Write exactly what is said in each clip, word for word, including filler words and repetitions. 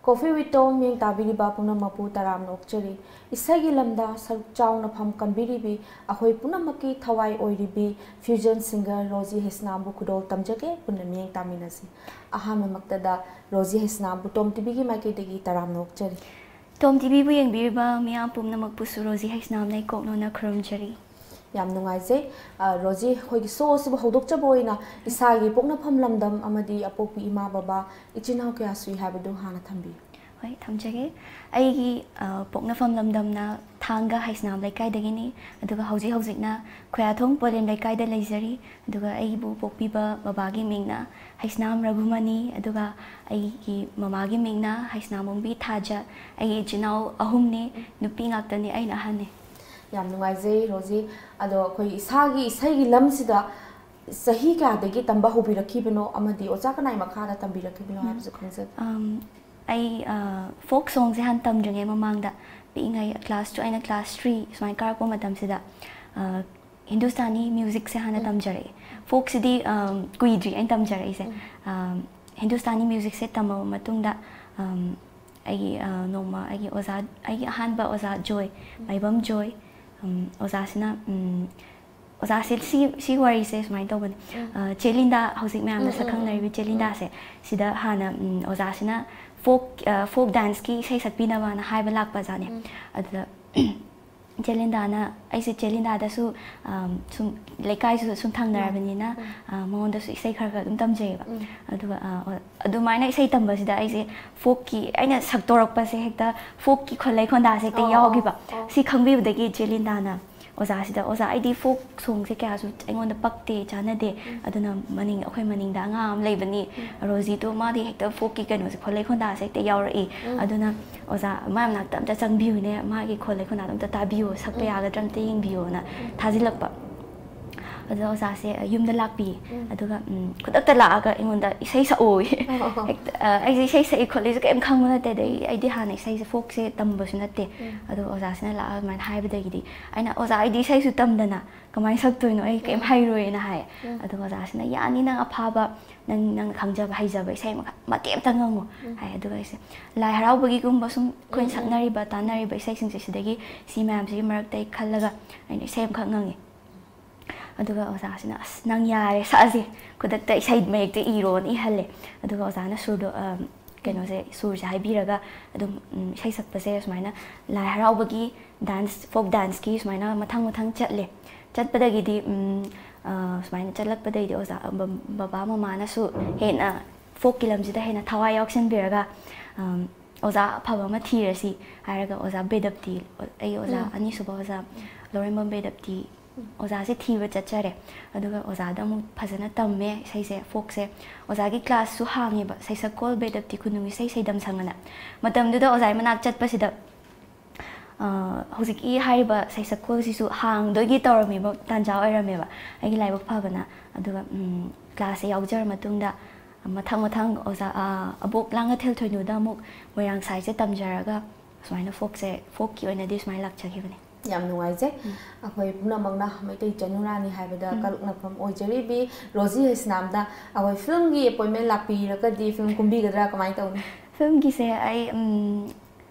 Coffee with Tom ꯃꯤꯌꯦꯡ ꯇꯥꯕꯤꯔꯤꯕ ꯄꯨꯝꯅꯃꯛꯄꯨ ꯇꯔꯥꯝꯅ ꯑꯣꯛꯆꯔꯤ꯫ ꯏꯁꯩꯒꯤ ꯂꯝꯗ ꯁꯔꯨꯛ ꯆꯥꯎꯅ ꯐꯝ ꯀꯟꯕꯤꯔꯤꯕꯤ, ꯑꯩꯈꯣꯏ ꯄꯨꯝꯅꯃꯛꯀꯤ ꯊꯋꯥꯏ ꯑꯣꯏꯔꯤꯕꯤ fusion singer ꯔꯣꯖꯤ ꯍꯩꯁꯅꯥꯝꯕꯨ ꯈꯨꯗꯣꯜ ꯇꯝꯖꯒꯦ, ꯄꯨꯟꯅ ꯃꯤꯠꯌꯦꯡ ꯇꯥꯃꯤꯟꯅꯁꯤ꯫ ꯑꯍꯥꯟꯕꯃꯛꯇꯗ ꯔꯣꯖꯤ ꯍꯩꯁꯅꯥꯝꯕꯨ ꯇꯣꯝ ꯇꯤꯚꯤꯒꯤ ꯃꯥꯏꯀꯩꯗꯒꯤ ꯇꯔꯥꯝꯅ ꯑꯣꯛꯆꯔꯤ꯫ ꯇꯣꯝ ꯇꯤꯚꯤꯕꯨ ꯌꯦꯡꯕꯤꯔꯤꯕ ꯃꯤꯌꯥꯝ ꯄꯨꯝꯅꯃꯛꯄꯨꯁꯨ ꯔꯣꯖꯤ ꯍꯩꯁꯅꯥꯝꯅ ꯏꯀꯣꯛꯅꯣꯅ ꯈꯨꯔꯨꯝꯖꯔꯤ꯫ ꯌꯥꯝ ꯅꯨꯡꯉꯥꯏꯖꯩ꯫ ꯑ, ꯔꯣꯖꯤ, ꯑꯩꯈꯣꯏꯒꯤ ꯁꯣ ꯑꯁꯤꯕꯨ ꯍꯧꯗꯣꯛꯆꯕ ꯑꯣꯏꯅ ꯏꯁꯥꯒꯤ ꯄꯣꯛꯅꯐꯝ ꯂꯝꯗꯝ ꯑꯃꯗꯤ ꯑꯄꯣꯛꯄꯤ ꯏꯃꯥ ꯕꯕꯥ, ꯏꯆꯤꯟ ꯏꯅꯥꯎ ꯀꯌꯥ ꯁꯨꯏ ꯍꯥꯏꯕꯗꯨ ꯍꯥꯟꯅ ꯊꯝꯕꯤꯌꯨ꯫ ꯍꯣꯏ, ꯊꯝꯖꯒꯦ꯫ ꯑꯩꯒꯤ, ꯑ, ꯄꯣꯛꯅꯐꯝ ꯂꯝꯗꯝꯅ ꯊꯥꯡꯒ ꯍꯩꯁꯅꯥꯝ ꯂꯩꯀꯥꯏꯗꯒꯤꯅꯤ, ꯑꯗꯨꯒ ꯍꯧꯖꯤꯛ ꯍꯧꯖꯤꯛꯅ ꯈꯣꯌꯥꯊꯣꯡ ꯄꯣꯂꯦꯝ ꯂꯩꯀꯥꯏꯗ ꯂꯩꯖꯔꯤ꯫ ꯑꯗꯨꯒ ꯑꯩꯕꯨ ꯄꯣꯛꯄꯤꯕ ꯕꯕꯥꯒꯤ ꯃꯤꯡꯅ ꯍꯩꯁꯅꯥꯝ ꯔꯘꯨꯃꯅꯤ, ꯑꯗꯨꯒ ꯑꯩꯒꯤ ꯃꯃꯥꯒꯤ ꯃꯤꯡꯅ ꯍꯩꯁꯅꯥꯝ ꯑꯣꯡꯕꯤ ꯊꯥꯖ꯫ ꯑꯩꯒꯤ ꯏꯆꯤꯟ ꯏꯅꯥꯎ ꯑꯍꯨꯝꯅꯤ, ꯅꯨꯄꯤ ꯉꯥꯛꯇꯅꯤ, ꯑꯩꯅ ꯑꯍꯟꯅꯤ꯫ ꯌꯥꯝ ꯅꯨꯡꯉꯥꯏꯖꯩ ꯔꯣꯖꯤ꯫ ꯑꯗꯣ ꯑꯩꯈꯣꯏ ꯏꯁꯥꯒꯤ ꯏꯁꯩꯒꯤ ꯂꯝꯁꯤꯗ ꯆꯍꯤ ꯀꯌꯥꯗꯒꯤ ꯇꯝꯕ ꯍꯧꯕꯤꯔꯛꯈꯤꯕꯅꯣ ꯑꯃꯗꯤ ꯑꯣꯖꯥ ꯀꯅꯥꯒꯤ ꯃꯈꯥꯗ ꯇꯝꯕꯤꯔꯛꯈꯤꯕꯅꯣ ꯎꯝ꯫ ꯍꯥꯏꯕꯁꯨ ꯈꯪꯖꯒꯦ꯫ ꯑꯝ, ꯑꯩ, ꯑ, ꯐꯣꯛ ꯁꯣꯡꯁꯦ ꯍꯥꯟꯅ ꯇꯝꯗ꯭ꯔꯤꯉꯩ ꯃꯃꯥꯡꯗ, ꯄꯤꯛꯏꯉꯩ ꯀ꯭ꯂꯥꯁ ꯇꯨ, ꯑꯩꯅ ꯀ꯭ꯂꯥꯁ ꯊ꯭ꯔꯤ ꯁꯨꯃꯥꯏꯅ ꯀꯥꯔꯛꯄ ꯃꯇꯝꯁꯤꯗ, ꯑ, ꯍꯤꯟꯗꯨꯁꯇꯥꯅꯤ ꯃ꯭ꯌꯨꯖꯤꯛꯁꯦ ꯍꯥꯟꯅ ꯎꯝ꯫ ꯇꯝꯖꯔꯛꯑꯦ꯫ ꯐꯣꯛꯁꯤꯗꯤ, ꯑꯝ, ꯀꯨꯏꯗ꯭ꯔꯤ ꯑꯩꯅ ꯇꯝꯖꯔꯛꯏꯁꯦ꯫ ꯎꯝ꯫ ꯑꯝ, ꯍꯤꯟꯗꯨꯁꯇꯥꯅꯤ ꯃ꯭ꯌꯨꯖꯤꯛꯁꯦ ꯇꯝꯃꯕ ꯃꯇꯨꯡꯗ, ꯑꯝ, ꯑꯩꯒꯤ, ꯑ, ꯅꯣꯡꯃ ꯑꯩꯒꯤ ꯑꯣꯖꯥ, ꯑꯩꯒꯤ ꯑꯍꯥꯟꯕ ꯑꯣꯖꯥ ꯖꯣꯏ, ꯎꯝ꯫ ꯃꯥꯏꯕꯝ ꯖꯣꯏ, ꯎꯝ, ꯑꯣꯖꯥꯁꯤꯅ, ꯎꯝ, ꯑꯣꯖꯥꯁꯦ ꯁꯤ, ꯁꯤ ꯋꯥꯔꯤꯁꯦ ꯁꯨꯃꯥꯏꯅ ꯇꯧꯕꯅꯦ꯫ ꯎꯝ꯫ ꯑ, ꯆꯦ ꯂꯤꯟꯗꯥ, ꯍꯧꯖꯤꯛ ꯃꯌꯥꯝꯅ ꯎꯝ, ꯁꯛ ꯎꯝ, ꯈꯪꯅꯔꯤꯕ ꯎꯝ꯫ ꯆꯦ ꯎꯝ꯫ ꯂꯤꯟꯗꯥꯁꯦ, ꯁꯤꯗ ꯍꯥꯟꯅ, ꯎꯝ, ꯑꯣꯖꯥꯁꯤꯅ ꯐꯣꯛ, ꯑ, ꯐꯣꯛ ꯗꯥꯟꯁꯀꯤ ꯏꯁꯩ ꯁꯛꯄꯤꯅꯕꯅ ꯍꯥꯏꯕ ꯂꯥꯛꯄ ꯖꯥꯠꯅꯦ꯫ ꯎꯝ꯫ ꯑꯗꯨꯗ ꯆꯦ ꯂꯤꯟꯗꯥꯅ, ꯑꯩꯁꯦ ꯆꯦ ꯂꯤꯟꯗꯥꯗꯁꯨ, ꯑꯝ, ꯁꯨꯝ ꯂꯩꯀꯥꯏꯁꯨ ꯁꯨꯝ ꯊꯪꯅꯔꯕꯅꯤꯅ, ꯎꯝ꯫ ꯑ, ꯃꯉꯣꯟꯗꯁꯨ ꯏꯁꯩ ꯈꯔ ꯈꯔ ꯑꯗꯨꯝ ꯇꯝꯖꯩꯌꯦꯕ꯫ ꯎꯝ꯫ ꯑꯗꯨꯒ, ꯑ, ꯑꯣ-, ꯑꯗꯨꯃꯥꯏꯅ ꯏꯁꯩ ꯇꯝꯕꯁꯤꯗ ꯑꯩꯁꯦ ꯐꯣꯛꯀꯤ, ꯑꯩꯅ ꯁꯛꯇꯣꯔꯛꯄꯁꯦ ꯍꯦꯛꯇ ꯐꯣꯛꯀꯤ ꯈꯣꯜꯂꯩ ꯈꯣꯟꯗꯥꯁꯦ ꯍꯦꯛꯇ ꯑꯣ, ꯑꯣ, ꯌꯥꯎꯈꯤꯕ꯫ ꯑꯣ꯫ ꯁꯤ ꯈꯪꯕꯤꯕꯗꯒꯤ ꯆꯦ ꯂꯤꯟꯗꯥꯅ ꯑꯣꯖꯥꯁꯤꯗ, "ꯑꯣꯖꯥ, ꯑꯩꯗꯤ ꯐꯣꯛ ꯁꯣꯡꯁꯦ ꯀꯌꯥꯁꯨ ꯑꯩꯉꯣꯟꯗ ꯄꯛꯇꯦ, ꯆꯥꯟꯅꯗꯦ꯫ ꯎꯝ꯫ ꯑꯗꯨꯅ ꯃꯅꯤꯡ, ꯑꯩꯈꯣꯏ ꯃꯅꯤꯡꯗ ꯑꯉꯥꯡ ꯑꯃ ꯂꯩꯕꯅꯤ, ꯎꯝ꯫ ꯔꯣꯖꯤꯗꯣ, ꯃꯥꯗꯤ ꯍꯦꯛꯇ ꯐꯣꯛꯀꯤ ꯀꯩꯅꯣꯁꯦ, ꯈꯣꯜꯂꯩ ꯈꯣꯟꯗꯥꯁꯦ ꯍꯦꯛꯇ ꯌꯥꯎꯔꯛꯏ꯫ ꯎꯝ꯫ ꯑꯗꯨꯅ ꯑꯣꯖꯥ, ꯃꯥꯏ ꯃꯅꯥꯛꯇ ꯑꯝꯇ ꯆꯪꯕꯤꯌꯨꯅꯦ, ꯃꯥꯒꯤ ꯈꯣꯜꯂꯩ ꯈꯣꯟꯗꯥꯗꯣ ꯑꯝꯇ ꯇꯥꯕꯤꯌꯨ, ꯁꯛꯄ ꯎꯝ꯫ ꯌꯥꯒꯗ꯭ꯔꯥ ꯑꯝꯇ ꯌꯦꯡꯕꯤꯌꯣꯅ" ꯎꯝ꯫ ꯊꯥꯖꯤꯜꯂꯛꯄ꯫ ꯑꯗꯣ ꯑꯣꯖꯥꯁꯦ ꯌꯨꯝꯗ ꯂꯥꯛꯄꯤꯌꯦ꯫ ꯎꯝ꯫ ꯑꯗꯨꯒ ꯎꯝ, ꯈꯨꯗꯛꯇ ꯂꯥꯛꯑꯒ ꯑꯩꯉꯣꯟꯗ ꯏꯁꯩ ꯁꯛꯑꯣꯌꯦ꯫ ꯑꯣ꯫ ꯍꯦꯛꯇ, ꯑ, ꯑꯩꯁꯦ ꯏꯁꯩ ꯁꯛꯏ ꯈꯣꯠꯂꯤꯁꯨ ꯀꯩꯝ ꯈꯪꯕ ꯅꯠꯇꯦ꯫ ꯑꯗꯩ ꯎꯝ꯫ ꯑꯩꯗꯤ ꯍꯥꯟꯅ ꯏꯁꯩꯁꯦ, ꯐꯣꯛꯁꯦ ꯇꯝꯕꯁꯨ ꯅꯠꯇꯦ꯫ ꯎꯝ꯫ ꯑꯗꯣ ꯑꯣꯖꯥꯁꯤꯅ ꯂꯥꯛꯑꯒ ꯑꯗꯨꯃꯥꯏꯅ ꯍꯥꯏꯕꯗꯒꯤꯗꯤ ꯑꯩꯅ, "ꯑꯣꯖꯥ, ꯑꯩꯗꯤ ꯏꯁꯩꯁꯨ ꯇꯝꯗꯅ ꯀꯃꯥꯏꯅ ꯁꯛꯇꯣꯏꯅꯣ? ꯑꯩ ꯀꯩꯝ ꯎꯝ꯫ ꯍꯩꯔꯣꯏꯅ" ꯍꯥꯏꯌꯦ꯫ ꯎꯝ꯫ ꯑꯗꯨꯒ ꯑꯣꯖꯥꯁꯤꯅ, "ꯌꯥꯅꯤ, ꯅꯪ ꯑꯐꯥꯕ, ꯅꯪ, ꯅꯪꯅ ꯈꯪꯖꯕ ꯍꯩꯖꯕ ꯏꯁꯩ ꯑꯃꯈꯛ ꯃꯇꯦꯛ ꯑꯃꯇ ꯉꯪꯉꯨ" ꯎꯝ꯫ ꯍꯥꯏ꯫ ꯑꯗꯨꯒ ꯑꯩꯁꯦ ꯂꯥꯏ ꯍꯔꯥꯎꯕꯒꯤꯒꯨꯝꯕ ꯁꯨꯝ ꯑꯩꯈꯣꯏꯅ ꯎꯝ, ꯎꯝ꯫ ꯁꯛꯅꯔꯤꯕ, ꯇꯥꯟꯅꯔꯤꯕ ꯏꯁꯩꯁꯤꯡꯁꯦ, ꯁꯤꯗꯒꯤ ꯁꯤ ꯃꯌꯥꯝꯁꯤꯒꯤ ꯃꯔꯛꯇ ꯑꯩ ꯈꯜꯂꯒ ꯑꯩꯅ ꯏꯁꯩ ꯑꯃꯈꯛ ꯉꯪꯉꯤ꯫ ꯑꯗꯨꯒ ꯑꯣꯖꯥꯁꯤꯅ, "ꯑꯁ, ꯅꯪ ꯌꯥꯔꯦ, ꯁꯛꯑꯁꯦ, ꯈꯨꯗꯛꯇ ꯏꯁꯩ ꯃꯌꯦꯛꯇꯣ ꯏꯔꯣꯅ" ꯏꯍꯜꯂꯦ꯫ ꯑꯗꯨꯒ ꯑꯣꯖꯥꯅ ꯁꯨꯔꯗꯣ, ꯑ, ꯀꯩꯅꯣꯁꯦ, ꯁꯨꯔꯁꯦ ꯍꯥꯏꯕꯤꯔꯒ ꯑꯗꯨꯝ, ꯎꯝ, ꯏꯁꯩ ꯁꯛꯄꯁꯦ ꯁꯨꯃꯥꯏꯅ ꯂꯥꯏ ꯍꯔꯥꯎꯕꯒꯤ ꯗꯥꯟꯁ, ꯐꯣꯛ ꯗꯥꯟꯁꯀꯤ ꯁꯨꯃꯥꯏꯅ ꯃꯊꯪ ꯃꯊꯪ ꯆꯠꯂꯦ꯫ ꯆꯠꯄꯗꯒꯤꯗꯤ, ꯎꯝ, ꯑ, ꯁꯨꯃꯥꯏꯅ ꯆꯠꯂꯛꯄꯗꯒꯤꯗꯤ ꯑꯣꯖꯥ, ꯕ-, ꯕꯕꯥ ꯃꯃꯥꯅꯁꯨ ꯍꯦꯟꯅ ꯐꯣꯛꯀꯤ ꯂꯝꯁꯤꯗ ꯍꯦꯟꯅ ꯊꯋꯥꯏ ꯌꯥꯎꯁꯟꯕꯤꯔꯒ, ꯑꯝ, "ꯑꯣꯖꯥ ꯑꯐꯕ ꯑꯃ ꯊꯤꯔꯁꯤ" ꯍꯥꯏꯔꯒ ꯑꯣꯖꯥ ꯕꯦꯗꯞꯇꯤ, ꯑꯩ ꯑꯣꯖꯥ ꯎꯝ꯫ ꯑꯅꯤꯁꯨꯕ ꯑꯣꯖꯥ ꯂꯧꯔꯦꯝꯕꯝ ꯕꯦꯗꯞꯇꯤ ꯎꯝ꯫ ꯑꯣꯖꯥꯁꯦ ꯊꯤꯕ ꯆꯠꯆꯔꯦ꯫ ꯑꯗꯨꯒ ꯑꯣꯖꯥꯗ ꯑꯃꯨꯛ ꯐꯖꯅ ꯇꯝꯃꯦ ꯏꯁꯩꯁꯦ, ꯐꯣꯛꯁꯦ꯫ ꯑꯣꯖꯥꯒꯤ ꯀ꯭ꯂꯥꯁꯁꯨ ꯍꯥꯡꯉꯦꯕ, ꯁꯩꯁꯛꯀꯣꯜ ꯕꯦꯗꯞꯇꯤ ꯈꯨꯅꯨꯡ ꯏꯁꯩ ꯁꯩꯗꯝ ꯁꯪ ꯑꯅ꯫ ꯃꯇꯝꯗꯨꯗ ꯑꯣꯖꯥꯒꯤ ꯃꯅꯥꯛ ꯆꯠꯄꯁꯤꯗ, ꯑ, ꯍꯧꯖꯤꯛꯀꯤ ꯍꯥꯏꯔꯤꯕ ꯁꯩꯁꯛꯀꯣꯜꯁꯤꯁꯨ ꯍꯥꯡꯗꯣꯏꯒꯤ ꯇꯧꯔꯝꯃꯤꯕ ꯇꯥꯟꯖꯥ ꯑꯣꯏꯔꯝꯃꯦꯕ꯫ ꯑꯩꯒꯤ ꯂꯥꯏꯕꯛ ꯐꯕꯅ꯫ ꯑꯗꯨꯒ, ꯎꯝ, ꯀ꯭ꯂꯥꯁꯁꯦ ꯌꯥꯎꯖꯔ ꯃꯇꯨꯡꯗ ꯃꯊꯪ ꯃꯊꯪ ꯑꯣꯖꯥ, ꯑ, ꯑꯕꯣꯛ ꯂꯥꯡꯉꯊꯦꯜ ꯊꯣꯏꯅꯨꯗ ꯑꯃꯨꯛ ꯃꯣꯏꯔꯥꯡ ꯁꯥꯏꯁꯦ ꯇꯝꯖꯔꯒ ꯁꯨꯃꯥꯏꯅ ꯐꯣꯛꯁꯦ, ꯐꯣꯛꯀꯤ ꯑꯣꯏꯅꯗꯤ ꯁꯨꯃꯥꯏꯅ ꯂꯥꯛꯆꯈꯤꯕꯅꯦ꯫ ꯌꯥꯝ ꯅꯨꯡꯉꯥꯏꯖꯩ꯫ ꯎꯝ꯫ ꯑꯩꯈꯣꯏ ꯄꯨꯝꯅꯃꯛꯅ ꯃꯩꯇꯩ ꯆꯅꯨꯔꯥꯅꯤ ꯍꯥꯏꯕꯗ ꯎꯝ꯫ ꯀꯜꯂꯛꯅꯐꯝ ꯑꯣꯏꯖꯔꯤꯕꯤ ꯔꯣꯖꯤ ꯍꯩꯁꯅꯥꯝꯗ ꯑꯩꯈꯣꯏ ꯐꯤꯂꯝꯒꯤ ꯑꯦꯄꯣꯏꯟꯃꯦꯟ ꯂꯥꯛꯄꯤꯔꯒꯗꯤ ꯐꯤꯂꯝ ꯀꯨꯝꯕꯤꯒꯗ꯭ꯔꯥ, ꯀꯃꯥꯏꯅ ꯇꯧꯅꯤ? ꯐꯤꯂꯝꯒꯤꯁꯦ ꯑꯩ, ꯎꯝ,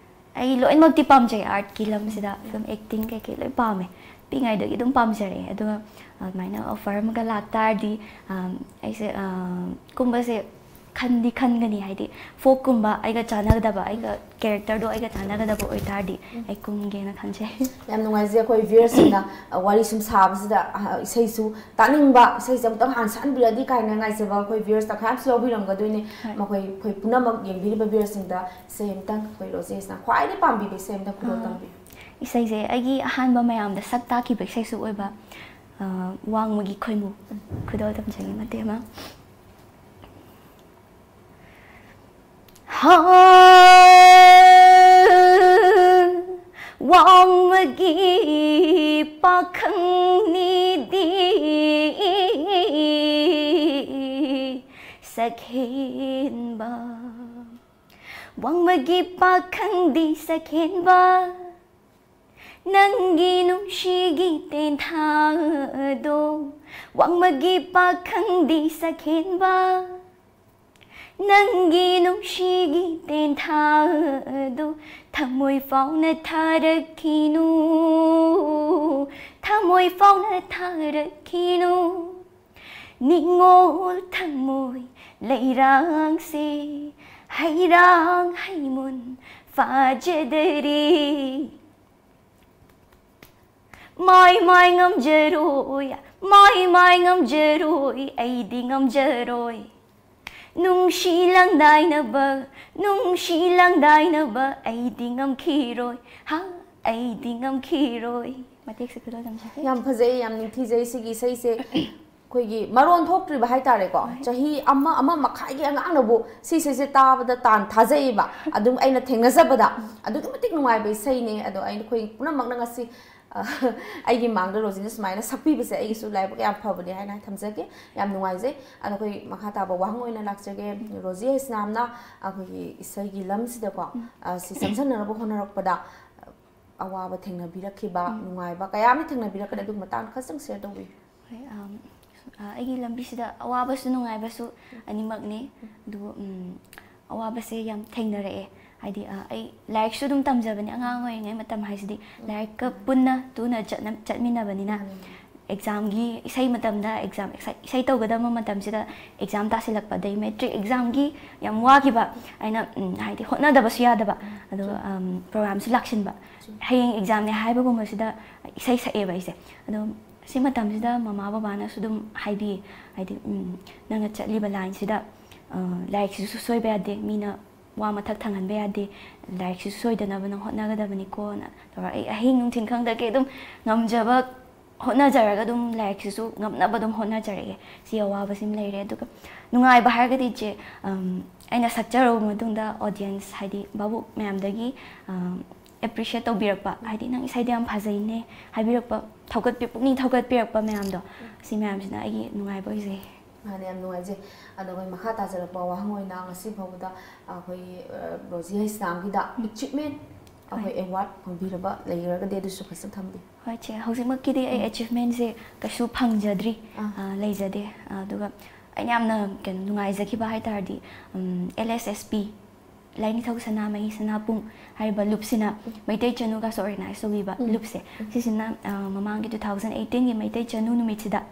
ꯑꯩ ꯂꯣꯏꯅꯃꯛꯇꯤ ꯄꯥꯝꯖꯩ, ꯑꯥꯔꯠꯀꯤ ꯂꯝꯁꯤꯗ ꯎꯝ, ꯎꯝ꯫ ꯐꯤꯂꯝ, ꯑꯦꯛꯇꯤꯡ ꯀꯩꯀꯩ ꯂꯣꯏ ꯄꯥꯝꯃꯦ꯫ ꯄꯤꯛꯏꯉꯩꯗꯒꯤ ꯑꯗꯨꯝ ꯄꯥꯝꯖꯔꯛꯑꯦ꯫ ꯑꯗꯨꯒ ꯑꯗꯨꯃꯥꯏꯅ ꯑꯣꯐꯔ ꯑꯃꯒ ꯂꯥꯛꯇꯥꯔꯗꯤ, ꯑꯝ, ꯑꯩꯁꯦ, ꯑ, ꯀꯨꯝꯕꯁꯦ ꯈꯟꯗꯤ ꯈꯟꯒꯅꯤ, ꯍꯥꯏꯗꯤ ꯐꯣꯛꯀꯨꯝꯕ ꯑꯩꯒ ꯆꯥꯟꯅꯒꯗꯕ, ꯑꯩꯒ ꯀꯦꯔꯦꯛꯇꯔꯗꯣ ꯑꯩꯒ ꯆꯥꯟꯅꯒꯗꯕ ꯑꯣꯏꯇꯥꯔꯗꯤ ꯎꯝ꯫ ꯑꯩ ꯀꯨꯝꯒꯦꯅ ꯈꯟꯖꯩ꯫ ꯌꯥꯝ ꯅꯨꯡꯉꯥꯏꯖꯩ ꯑꯩꯈꯣꯏ ꯚ꯭ꯌꯨꯌꯔꯁꯤꯡꯅ, ꯑ, ꯋꯥꯔꯤ ꯁꯨꯝ ꯁꯥꯕꯁꯤꯗ, ꯑ, ꯏꯁꯩꯁꯨ ꯇꯥꯅꯤꯡꯕ, ꯏꯁꯩꯁꯦ ꯑꯃꯨꯛꯇꯪ ꯍꯥꯟꯅ ꯁꯛꯍꯟꯕꯤꯔꯗꯤ ꯀꯥꯏꯅ ꯉꯥꯏꯖꯕ ꯑꯩꯈꯣꯏ ꯚ꯭ꯌꯨꯌꯔꯁ ꯇꯪꯈꯥꯏ ꯑꯃꯁꯨ ꯌꯥꯎꯕꯤꯔꯝꯒꯗꯣꯏꯅꯦ꯫ ꯍꯣꯏ꯫ ꯃꯈꯣꯏ, ꯑꯩꯈꯣꯏ ꯄꯨꯝꯅꯃꯛ ꯌꯦꯡꯕꯤꯔꯤꯕ ꯚ꯭ꯌꯨꯌꯔꯁꯤꯡꯗ ꯏꯁꯩ ꯑꯃꯇꯪ, ꯑꯩꯈꯣꯏ ꯔꯣꯖꯦꯁꯅ ꯈ꯭ꯋꯥꯏꯗꯒꯤ ꯄꯥꯝꯕꯤꯕ ꯏꯁꯩ ꯑꯃꯇꯪ ꯈꯨꯗꯣꯜ ꯑꯥ, ꯇꯝꯕꯤꯌꯨ꯫ ꯏꯁꯩꯁꯦ ꯑꯩꯒꯤ ꯑꯍꯥꯟꯕ ꯃꯌꯥꯝꯗ ꯁꯛ ꯇꯥꯛꯈꯤꯕ ꯏꯁꯩꯁꯨ ꯑꯣꯏꯕ, ꯑ, ꯋꯥꯡꯃꯒꯤ ꯈꯣꯏꯃꯨ꯫ ꯎꯝ꯫ ꯈꯨꯗꯣꯜ ꯇꯝꯖꯒꯦ ꯃꯇꯦꯛ ꯑꯃ꯫ ꯍꯥ, ꯋꯥꯡꯃꯒꯤ ꯄꯥꯈꯪꯅꯤꯗꯤ ꯁꯛꯍꯦꯟꯕ, ꯋꯥꯡꯃꯒꯤ ꯄꯥꯈꯪꯗꯤ ꯁꯛꯍꯦꯟꯕ, ꯅꯪꯒꯤ ꯅꯨꯡꯁꯤꯒꯤ ꯇꯦꯟꯊꯥꯗꯣ, ꯋꯥꯡꯃꯒꯤ ꯄꯥꯈꯪꯗꯤ ꯁꯛꯍꯦꯟꯕ, ꯅꯪꯒꯤ ꯅꯨꯡꯁꯤꯒꯤ ꯇꯦꯟꯊꯥꯗꯣ ꯊꯃꯣꯏ ꯐꯥꯎꯅ ꯊꯥꯔꯛꯈꯤꯅꯨ, ꯊꯃꯣꯏ ꯐꯥꯎꯅ ꯊꯥꯔꯛꯈꯤꯅꯨ꯫ ꯅꯤꯡꯉꯣꯜ ꯊꯃꯣꯏ ꯂꯩꯔꯥꯡꯁꯦ ꯍꯩꯔꯥꯡ ꯍꯩꯃꯨꯟ ꯐꯥꯖꯗꯔꯦ꯫ ꯃꯥꯏ ꯃꯥꯏ ꯉꯝꯖꯔꯣꯏ, ꯃꯥꯏ ꯃꯥꯏ ꯉꯝꯖꯔꯣꯏ, ꯑꯩꯗꯤ ꯉꯝꯖꯔꯣꯏ꯫ ꯅꯨꯡꯁꯤ ꯂꯪꯗꯥꯏꯅꯕ, ꯅꯨꯡꯁꯤ ꯂꯪꯗꯥꯏꯅꯕ, ꯑꯩꯗꯤ ꯉꯝꯈꯤꯔꯣꯏ, ꯍꯥ, ꯑꯩꯗꯤ ꯉꯝꯈꯤꯔꯣꯏ꯫ ꯃꯇꯦꯛꯁꯦ ꯈꯨꯗꯣꯜ ꯇꯝꯖꯒꯦ꯫ ꯌꯥꯝ ꯐꯖꯩ, ꯌꯥꯝ ꯅꯤꯡꯊꯤꯖꯩ ꯁꯤꯒꯤ ꯏꯁꯩꯁꯦ꯫ ꯑꯩꯈꯣꯏꯒꯤ ꯃꯔꯣꯟ ꯊꯣꯛꯇ꯭ꯔꯤꯕ ꯍꯥꯏꯇꯥꯔꯦꯀꯣ, ꯍꯣꯏ꯫ ꯆꯍꯤ ꯑꯃ, ꯑꯃ ꯃꯈꯥꯏꯒꯤ ꯑꯉꯥꯡꯅꯕꯨ ꯁꯤ ꯏꯁꯩꯁꯦ ꯇꯥꯕꯗ ꯇꯥꯟ ꯊꯥꯖꯩꯌꯦꯕ꯫ ꯑꯗꯨꯝ ꯑꯩꯅ ꯊꯦꯡꯅꯖꯕꯗ ꯑꯗꯨꯛꯀꯤ ꯃꯇꯤꯛ ꯅꯨꯡꯉꯥꯏꯕ ꯏꯁꯩꯅꯦ꯫ ꯑꯗꯣ ꯑꯩꯈꯣꯏ ꯄꯨꯝꯅꯃꯛꯅ ꯉꯁꯤ, ꯑ, ꯑꯩꯒꯤ ꯃꯥꯡꯗ ꯔꯣꯖꯤꯅ ꯁꯨꯃꯥꯏꯅ ꯁꯛꯄꯤꯕꯁꯦ ꯑꯩꯒꯤꯁꯨ ꯂꯥꯏꯕꯛ ꯌꯥꯝ ꯐꯕꯅꯦ ꯍꯥꯏꯅ ꯊꯝꯖꯒꯦ꯫ ꯌꯥꯝ ꯅꯨꯡꯉꯥꯏꯖꯩ꯫ ꯑꯗꯣ ꯑꯩꯈꯣꯏ ꯃꯈꯥ ꯇꯥꯕ ꯋꯥꯍꯪ ꯑꯣꯏꯅ ꯂꯥꯛꯆꯒꯦ꯫ ꯔꯣꯖꯤ ꯍꯩꯁꯅꯥꯝꯅ ꯑꯩꯈꯣꯏꯒꯤ ꯏꯁꯩꯒꯤ ꯂꯝꯁꯤꯗꯀꯣ, ꯎꯝ꯫ ꯑ, ꯁꯤ ꯆꯪꯁꯟꯅꯅꯕ ꯍꯣꯠꯅꯔꯛꯄꯗ ꯑꯋꯥꯕ ꯊꯦꯡꯅꯕꯤꯔꯛꯈꯤꯕ, ꯎꯝ꯫ ꯅꯨꯡꯉꯥꯏꯕ ꯀꯌꯥ ꯑꯃ ꯊꯦꯡꯅꯕꯤꯔꯛꯀꯅꯤ, ꯑꯗꯨꯒꯤ ꯃꯇꯥꯡꯗ ꯈꯖꯤꯛꯇꯪ share ꯇꯧꯕꯤꯌꯨ꯫ ꯍꯣꯏ, ꯑꯝ, ꯑ, ꯑꯩꯒꯤ ꯂꯝꯕꯤꯁꯤꯗ ꯑꯋꯥꯕꯁꯨ ꯅꯨꯡꯉꯥꯏꯕꯁꯨ ꯑꯅꯤꯃꯛꯅꯤ꯫ ꯑꯗꯨꯕꯨ, ꯎꯝ, ꯑꯋꯥꯕꯁꯦ ꯌꯥꯝ ꯊꯦꯡꯅꯔꯛꯑꯦ꯫ ꯍꯥꯏꯗꯤ, ꯑ, ꯑꯩ ꯂꯥꯏꯔꯤꯛꯁꯨ ꯑꯗꯨꯝ ꯇꯝꯖꯕꯅꯤ꯫ ꯑꯉꯥꯡ ꯑꯣꯏꯔꯤꯉꯩ ꯃꯇꯝ ꯍꯥꯏꯁꯤꯗꯤ ꯂꯥꯏꯔꯤꯛꯀ ꯄꯨꯟꯅ ꯇꯨꯅ ꯆꯠꯅ-, ꯆꯠꯃꯤꯟꯅꯕꯅꯤꯅ꯫ ꯃꯥꯅꯦ꯫ Examꯒꯤ ꯏꯁꯩ ꯃꯇꯝꯗ, exam, ꯏꯁꯩ, ꯏꯁꯩ ꯇꯧꯒꯗꯕ ꯃꯇꯝꯁꯤꯗ exam ꯇꯥꯁꯤꯜꯂꯛꯄ, ꯑꯗꯩ matric examꯒꯤ ꯌꯥꯝ ꯋꯥꯈꯤꯕ꯫ ꯑꯩꯅ, ꯎꯝ, ꯍꯥꯏꯗꯤ ꯍꯣꯠꯅꯗꯕꯁꯨ ꯌꯥꯗꯕ꯫ ꯑꯗꯣ, ꯆꯨꯝꯃꯤ꯫ ꯑꯝ, programꯁꯨ ꯂꯥꯛꯁꯤꯟꯕ꯫ ꯆꯨꯝꯃꯤ꯫ ꯍꯌꯦꯡ examꯅꯦ ꯍꯥꯏꯕꯒꯨꯝꯕꯁꯤꯗ ꯏꯁꯩ ꯁꯛꯑꯦꯕ ꯑꯩꯁꯦ꯫ ꯑꯗꯣ ꯁꯤ ꯃꯇꯝꯁꯤꯗ ꯃꯃꯥ ꯕꯕꯥꯅꯁꯨ ꯑꯗꯨꯝ ꯍꯥꯏꯕꯤꯌꯦ, ꯍꯥꯏꯗꯤ, ꯎꯝ, "ꯅꯪꯅ ꯆꯠꯂꯤꯕ lineꯁꯤꯗ, ꯑ, ꯂꯥꯏꯔꯤꯛꯁꯤꯁꯨ ꯁꯣꯏꯕ ꯌꯥꯗꯦ, ꯃꯤꯅ ꯋꯥ ꯃꯊꯛ ꯊꯪꯍꯟꯕ ꯌꯥꯗꯦ, ꯂꯥꯏꯔꯤꯛꯁꯤꯁꯨ ꯁꯣꯏꯗꯅꯕ ꯅꯪ ꯍꯣꯠꯅꯒꯗꯕꯅꯤꯀꯣꯅ" ꯇꯧꯔ ꯑꯩ ꯑꯍꯤꯡ ꯅꯨꯡꯊꯤꯜ ꯈꯪꯗꯒꯩ ꯑꯗꯨꯝ ꯉꯝꯖꯕ ꯍꯣꯠꯅꯖꯔꯒ ꯑꯗꯨꯝ ꯂꯥꯏꯔꯤꯛꯁꯤꯁꯨ ꯉꯝꯅꯕ ꯑꯗꯨꯝ ꯍꯣꯠꯅꯖꯔꯛꯑꯦ꯫ ꯁꯤ ꯑꯋꯥꯕꯁꯤꯃ ꯂꯩꯔꯦ꯫ ꯑꯗꯨꯒ ꯅꯨꯡꯉꯥꯏꯕ ꯍꯥꯏꯔꯒꯗꯤ ꯏꯆꯦ, ꯑꯝ, ꯑꯩꯅ ꯁꯛꯆꯔꯕ ꯃꯇꯨꯡꯗ audience, ꯍꯥꯏꯗꯤ ꯚꯥꯕꯣꯛ ꯃꯌꯥꯝꯗꯒꯤ, ꯑꯝ, ꯑꯦꯄ꯭ꯔꯤꯁꯤꯌꯦꯠ ꯇꯧꯕꯤꯔꯛꯄ, ꯍꯥꯏꯗꯤ "ꯅꯪ ꯏꯁꯩꯗꯣ ꯌꯥꯝ ꯐꯖꯩꯅꯦ" ꯍꯥꯏꯕꯤꯔꯛꯄ, ꯊꯧꯒꯠꯄꯤ ꯄꯨꯛꯅꯤꯡ ꯊꯧꯒꯠꯄꯤꯔꯛꯄ ꯃꯌꯥꯝꯗꯣ, ꯁꯤ ꯃꯌꯥꯝꯁꯤꯅ ꯑꯩꯒꯤ ꯅꯨꯡꯉꯥꯏꯕ ꯑꯣꯏꯖꯩ꯫ ꯃꯥꯅ ꯌꯥꯝ ꯅꯨꯡꯉꯥꯏꯖꯩ꯫ ꯑꯗꯣ ꯑꯩꯈꯣꯏ ꯃꯈꯥ ꯇꯥꯖꯔꯛꯄ ꯋꯥꯍꯪ ꯑꯣꯏꯅ ꯉꯁꯤ ꯐꯥꯎꯕꯗ ꯑꯩꯈꯣꯏ ꯔꯣꯖꯤ ꯍꯩꯁꯅꯥꯝꯒꯤꯗ ꯑꯦꯆꯤꯞꯃꯦꯟ ꯑꯩꯈꯣꯏ ꯑꯦꯋꯥꯔꯗ ꯐꯪꯕꯤꯔꯕ ꯂꯩꯔꯒꯗꯤ ꯑꯗꯨꯁꯨ ꯈꯤꯇꯪ ꯊꯝꯕꯤꯌꯨ꯫ ꯍꯣꯏ ꯆꯦ, ꯍꯧꯖꯤꯛꯃꯛꯀꯤꯗꯤ ꯑꯩ ꯑꯦꯆꯤꯞꯃꯦꯟꯁꯦ ꯀꯩꯁꯨ ꯐꯪꯖꯗ꯭ꯔꯤ, ꯑꯥ꯫ ꯑ, ꯂꯩꯖꯗꯦ꯫ ꯑꯗꯨꯒ ꯑꯩꯅ ꯌꯥꯝꯅ ꯀꯩꯅꯣ ꯅꯨꯡꯉꯥꯏꯖꯈꯤꯕ ꯍꯥꯏ ꯇꯥꯔꯗꯤ, ꯎꯝ, ꯑꯦꯜ ꯑꯦꯁ ꯑꯦꯁ ꯄꯤ, ꯂꯥꯏꯅꯤꯡꯊꯧ ꯁꯅꯥꯃꯍꯤ ꯁꯅꯥꯄꯨꯡ ꯍꯥꯏꯔꯤꯕ ꯂꯨꯞꯁꯤꯅ ꯃꯩꯇꯩ ꯆꯅꯨꯒꯁꯨ ꯑꯣꯔꯒꯅꯥꯏꯁ ꯇꯧꯕꯤꯕ ꯂꯨꯞꯁꯦ, ꯁꯤꯁꯤꯅ, ꯑ, ꯃꯃꯥꯡꯒꯤ ꯇꯨ ꯊꯥꯎꯖꯟ ꯑꯩꯠꯇꯤꯟꯒꯤ ꯃꯩꯇꯩ ꯆꯅꯨ ꯅꯨꯃꯤꯠꯁꯤꯗ,